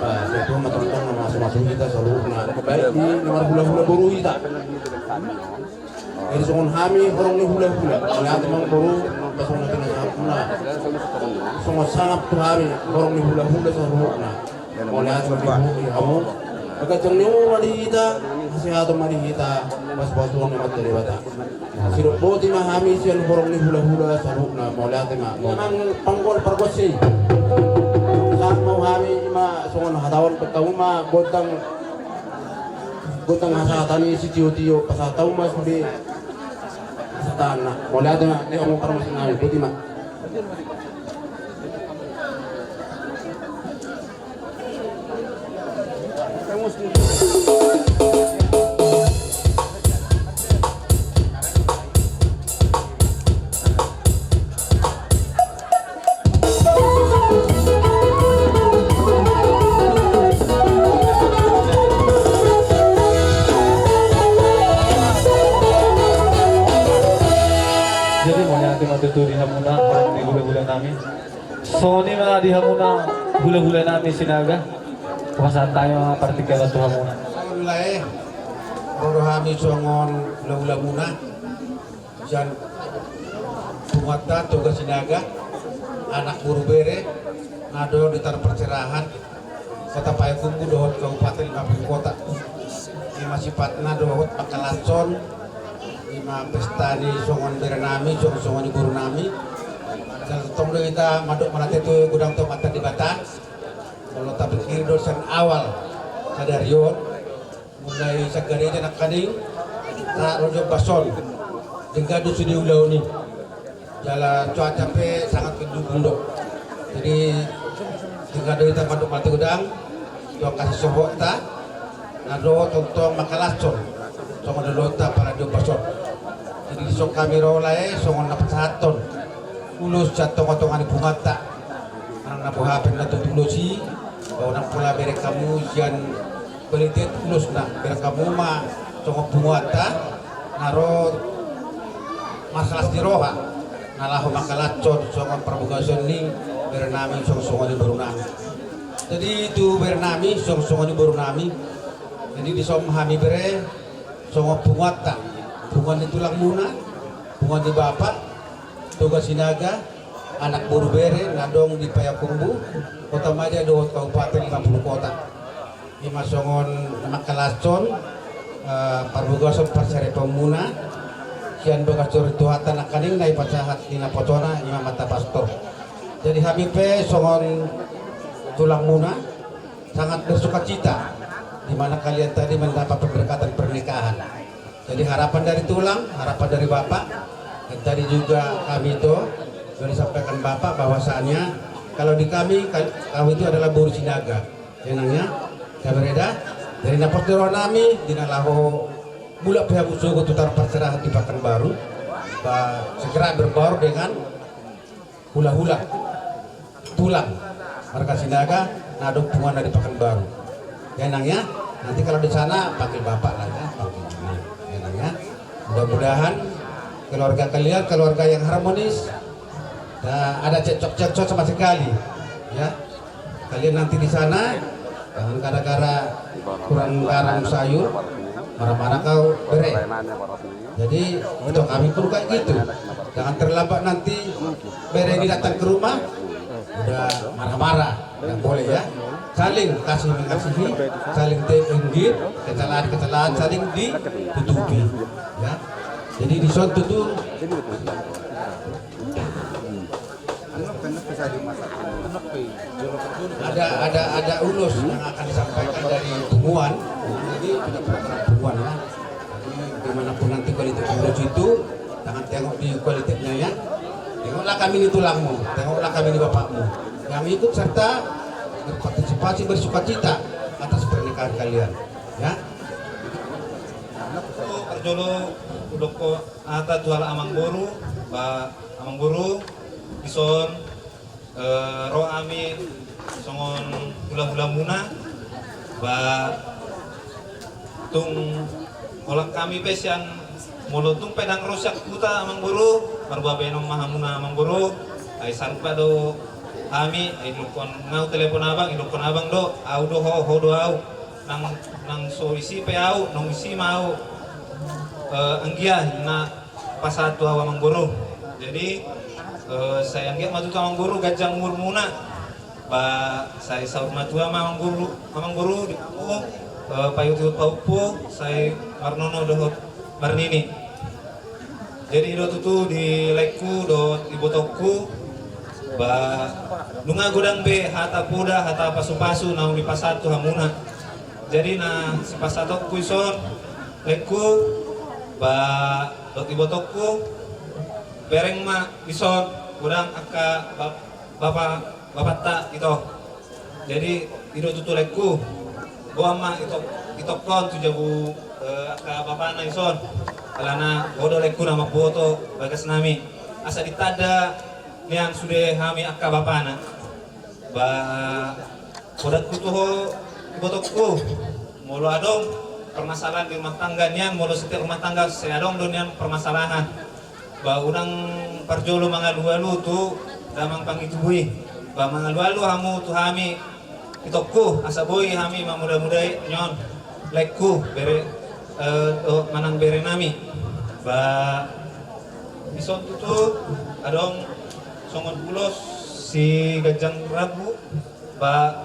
ba sai Tuhan ma tongtong na mamasu-masu hita saluhutna, baik di na marhulahula boru hita. Jadi songon hami horong ni hulahula, mauliate ma amang boru, ba songon na pinasahatmuna, songon sangap tu hami horong ni hulahula saluhutna. Mauliate ma di hamu. Pangganjang ni umur ma di hita, hasehaton ma di hita, pasupasu ni Amanta Debata. Sidok boti ma hami sian horong ni hulahula saluhutna, mauliate ma. Amang panggual pargonsi, sahat ma hami, ima songon hata on, pe hamu ma gondang, gondang hasahatan i sitio-tio, pasahat hamu ma sude hasahatan na. Mauliate ma di hamu pargonsi nami, boti ma. Jadi mauliate ma tutu di hamuna horong ni hulahula nami. Songon i ma di hamuna hulahula nami Sinaga. Hupasahat hami ma partingkian on tu hamuna. Songon i, boru hami songon hulahulamuna sian punguanta Toga Sinaga, anak boru bere na adong di Tanah Pencerahan, Kota Payakumbuh dohot Kabupaten Mamuju Kota. Masipatna dohot pangkalashon, ima pesta ni songon berenami, songon, songon ni borunami. Jala tong do hita mandok mauliate tu godang tu Amanta Debata. Molo tapikiri do sian awal sadari on, mulai sian gareja nangkaning, sahat ro di ombas on, denggan do sude ulaon i. Jala cuaca pe sangat mendukung do. Jadi, denggan do hita mandok mauliate godang tu angka sisohotta, na dohot tongtong mangkalashon songon ni ulaonta apala di ombas on. Jadi, dison hami ro lae songon na pasahathon ulos sian tongatonga ni punguanta. Manang na boha pe na tutu ulos i, ba unang pola bereng hamu sian kualitas ulosna, bereng hamu ma songon punguanta na ro marlas ni roha na laho mangkalashon songon parbagason ni berenami, songon, songon ni borunami. Jadi tu berenami, songon, songon ni borunami. Jadi dison hami bere songon punguanta, punguan ni tulangmuna, punguan ni bapa, Toga Sinaga, anak boru bere na adong di Payakumbuh, Kota Madya dohot Kabupaten Lima Puluh Kota. Ima songon na mangkalashon, eh, parbagason parsaripeonmuna sian bagas joro ni Tuhanta nangkaning na dipasahat ni naposona, ima Amanta Pastor. Jadi hami pe songon tulangmuna sangat bersukacita di mana kalian tadi mendapat pemberkatan pernikahan. Jadi harapan dari tulang, harapan dari bapak, dan tadi juga kami itu sudah disampaikan bapak bahwasanya kalau di kami, kami itu adalah boru Sinaga. Ia nang ya, kabar eda. Jadi na pos di rohanami, di na laho mulak pe hamu sogot tu tarpasrah di Pakanbaru, ba, segera berbaur dengan hulahula, tulang marga Sinaga na adong punguanna di Pakanbaru. Ya nang ya, nanti kalau di sana panggil bapak lah ya, panggil ini. Ya nang ya, mudah-mudahan keluarga kalian keluarga yang harmonis, tak ada cekcok-cekcok sama sekali. Ya, kalian nanti di sana jangan gara-gara kurang garam sayur marah-marah kau bere. Jadi itu kami pun kayak gitu. Jangan terlambat nanti bere ini datang ke rumah udah marah-marah. Nggak boleh ya. Saling kasih mengasihi, saling take and give, kesalahan-kesalahan saling ditutupi. Ya. Jadi dison tutu ada, ada, ada ulos yang akan disampaikan dari punguan. Jadi tidak pernah punguan ya. Jadi dimanapun nanti kualitas ulos itu, jangan tengok di kualitasnya ya. Tengoklah kami ini tulangmu, tengoklah kami ini bapakmu yang ikut serta berpartisipasi bersukacita atas pernikahan kalian. Ya. Parjolo hudok hata tu halak amang boru, ba amang boru, dison, eh, ro hami songon hulahulamuna, ba tung holan hami pe sian, molo tung pe ndang ro sian huta amang boru, marbahenon ma hamuna amang boru, ai sarupa do hami, ai didokkon nga au telepon abang, didokkon abang do, au do ho, ho do au, nang, nang so disi pe au, nang disi ma au, eh, anggiat na pasahat tu au amang boru. Jadi, eh, sai anggiat ma tutu amang boru ganjang umurmuna. Ba sai saur matua ma amang boru, amang boru di hamu, eh, paihutihut pahompu, sai marnono dohot marnini. Jadi i do tutu di laengku dohot ibotongku, ba nunga godang be hata poda, hata pasupasu naung dipasahat tu hamuna. Jadi na sipasahatonku dison, laengku, ba dohot ibotongku, bereng ma dison godang angka bap-, bapa, bapanta ito. Jadi i do tutu laengku, boan ma itok-, itokkon tu jabu, eh, angka bapana dison. Alana ho do laengku na mamboto bagasnami, asa ditanda nian sude hami angka bapana. Ba podakku tu ho ibotongku, molo adong permasalahan di rumah tangga nian, molo setiap rumah tangga sai adong do nian permasalahan. Ba unang parjolo mangalualu tu damang pangido tubu i. Ba mangalualu hamu tu hami itongku, asa boi hami mamodamodai nian laengku, bere, eh, oh, manang berenami. Ba dison tutu adong songon ulos si ganjang rambu, ba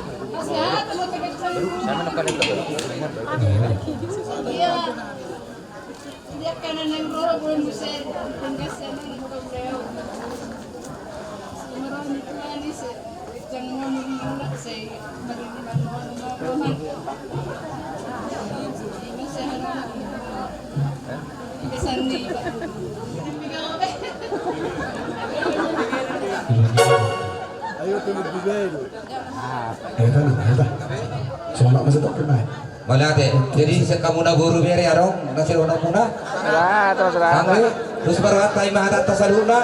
Mauliate. Jadi sian hamuna boru bere adong na sidohonon muna? Selamat, selamat. Anggi, terus parwata ima hata saluhutna.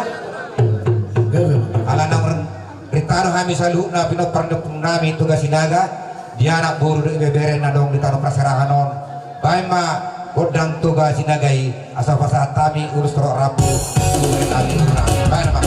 Ala naung rinta do hami saluhutna pinompar ni ompung nami Toga Sinaga, di anak boru dohot ibebere na adong di tano parserahan on. Baen ma gondang Toga Sinaga i, asa pasahat hami ulos torop rambu. Baen ma.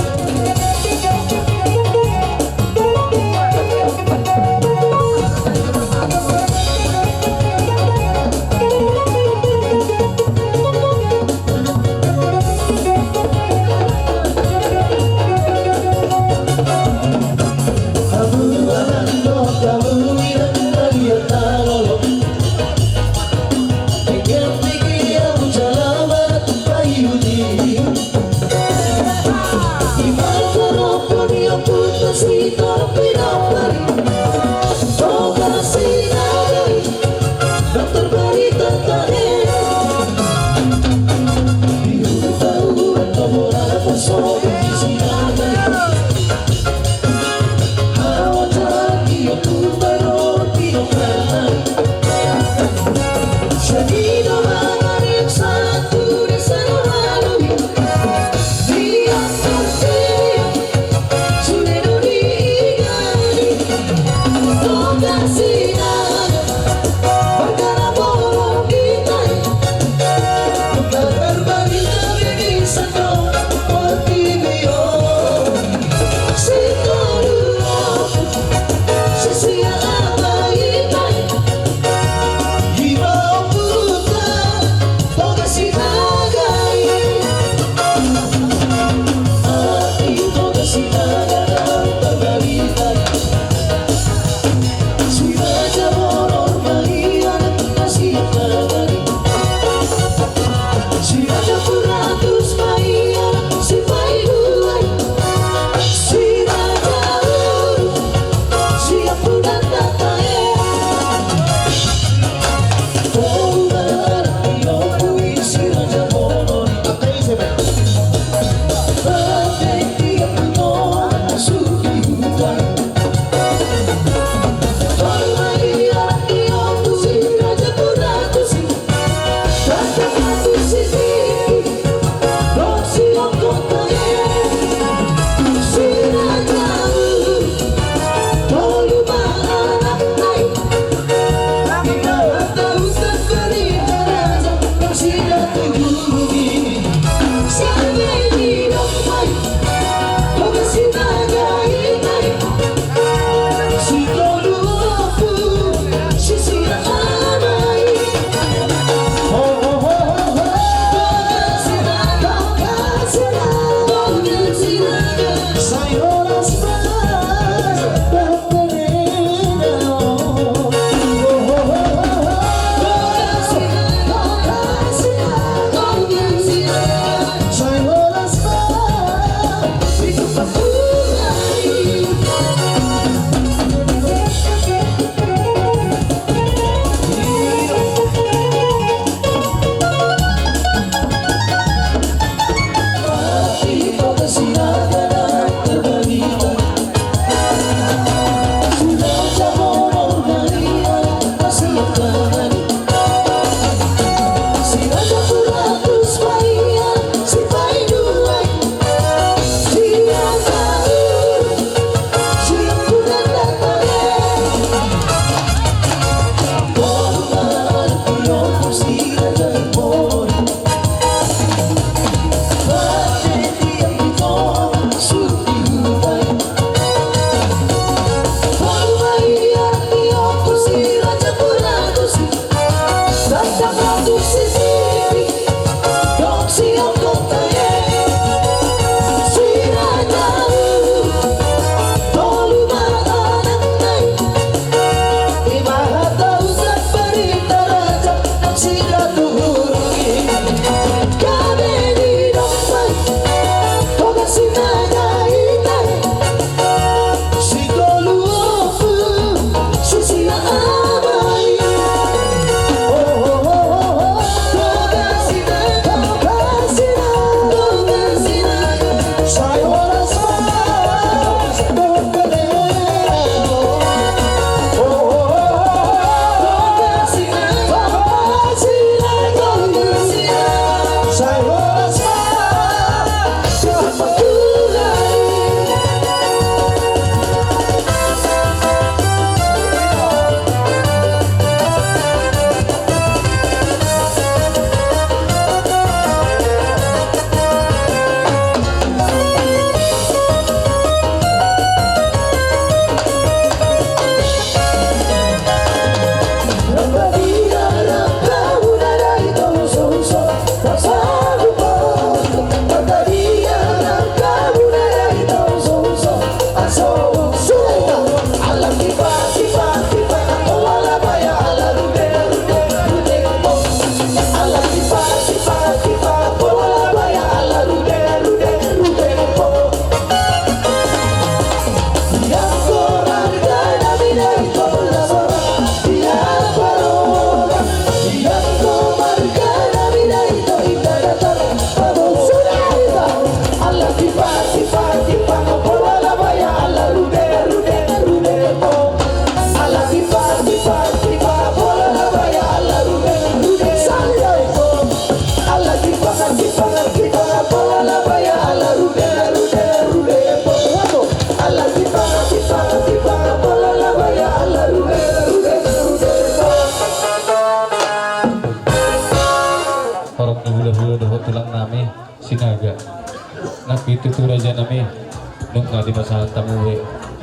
Nunga dipasahat hamu be,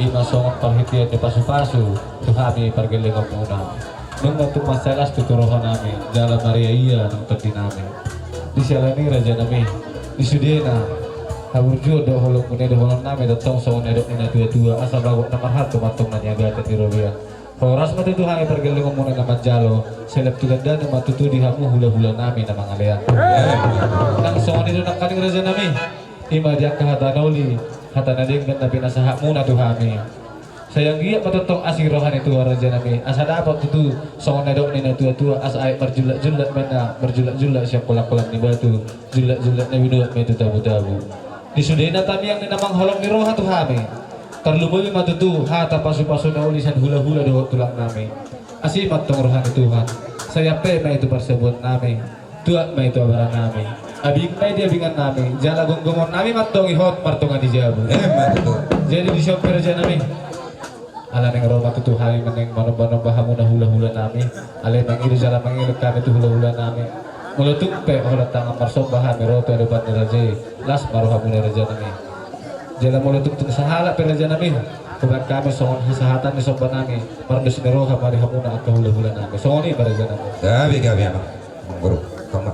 i ma songon parhitean ni pasupasu tu hami pargellengonmuna. Nunga tung mansai las tutu rohanami, jala mariaia nang tondinami. Di siala ni i rajanami, di sudena, haburjuon do holongmuna i dohononnami tongtong songon na nidok ni natuatua, asa bagot na marhalto ma tong na niagatan di robean. Horas ma tutu hami pargellengonmuna na manjalo, sai lam tu gandana ma tutu di hamu hulahulanami na mangalean. Nang songon i do nangkaning rajanami, i ma di angka hata na uli, hata na denggan na pinasahatmuna tu hami. Sai anggiat ma tongtong asing roha ni Tuhan rajanami, asa dapot tutu songon na nidok ni natuatua, asa aek marjulakjulak ma inna marjulakjulak sian kolangkolang ni batu, julakjulak na binuat ma i tu tabutabu. Di sudena tamiang ni na mangholong ni roha tu hami, tarlumobi ma tutu hata pasupasu na uli sian hulahula dohot tulangnami. Asi ma tong roha ni Tuhan, sai ampe ma i tu parsabuannami, tuat ma i tu abaranami, abing ma i di abingannami, jala gomgomonnami ma tong i hot martonga ni jabu. Emma tutu. Jadi disi on pe rajanami, ala naeng ro ma tutu hami ma naeng manombanomba hamuna hulahulanami, alai mangido jala mangelek hami tu hulahulanami. Molo tung pe holan tangan marsomba hami ro tu adopan ni raja i, las ma rohamuna rajanami. Jala molo tung tung sahalak pe rajanami, hubaen hami songon hasahatan ni sombanami, mardos ni roha ma di hamuna angka hulahulanami. Songon i ma rajanami. Gabe gabe amang. Amang boru, tong ma.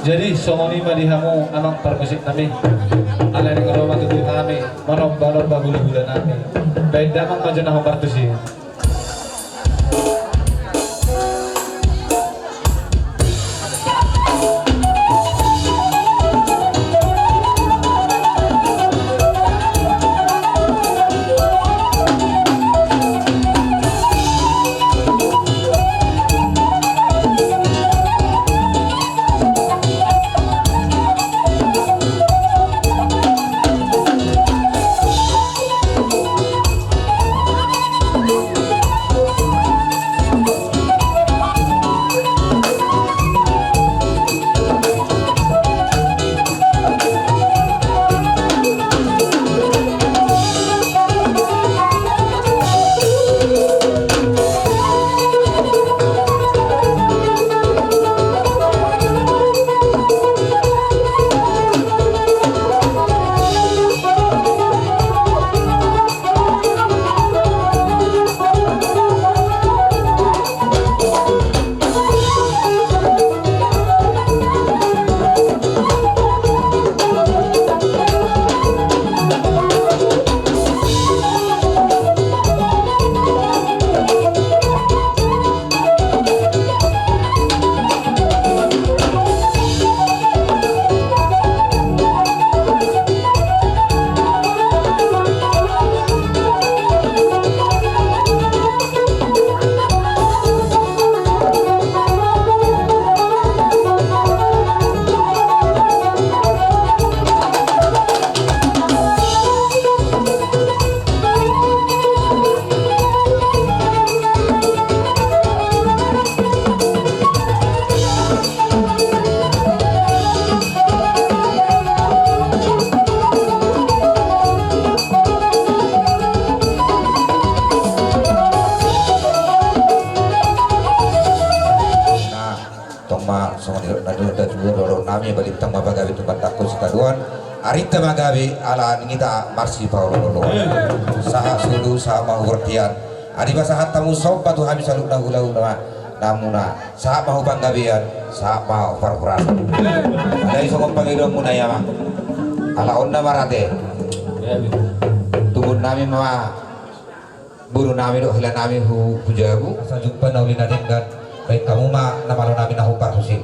Jadi songon i ma di hamu amang parmusiknami, ala naeng ro ma tutu hami manombanomba hulahulanami. Baen damang ma jo na hombar tusi. Tong ma songon i do na nidok ni natuatua, dohononnami, balintang ma pagabe tu pandanhon sitadoan, arinta ma gabe ala ni hita marsipaolooloan. Sahat solu, sahat ma hu bortian. Adi pasahat hamu somba tu hami saluhutna hulahula namuna, sahat ma hu panggabean, sahat ma hu parhorasan. Alai songon pangidoanmuna i amang, ala on na marate, tubun nami ma boru nami dohot hela nami hu, hu jabu. Asa jumpa na uli na denggan, baen hamu ma na malo nami na hombar tusi.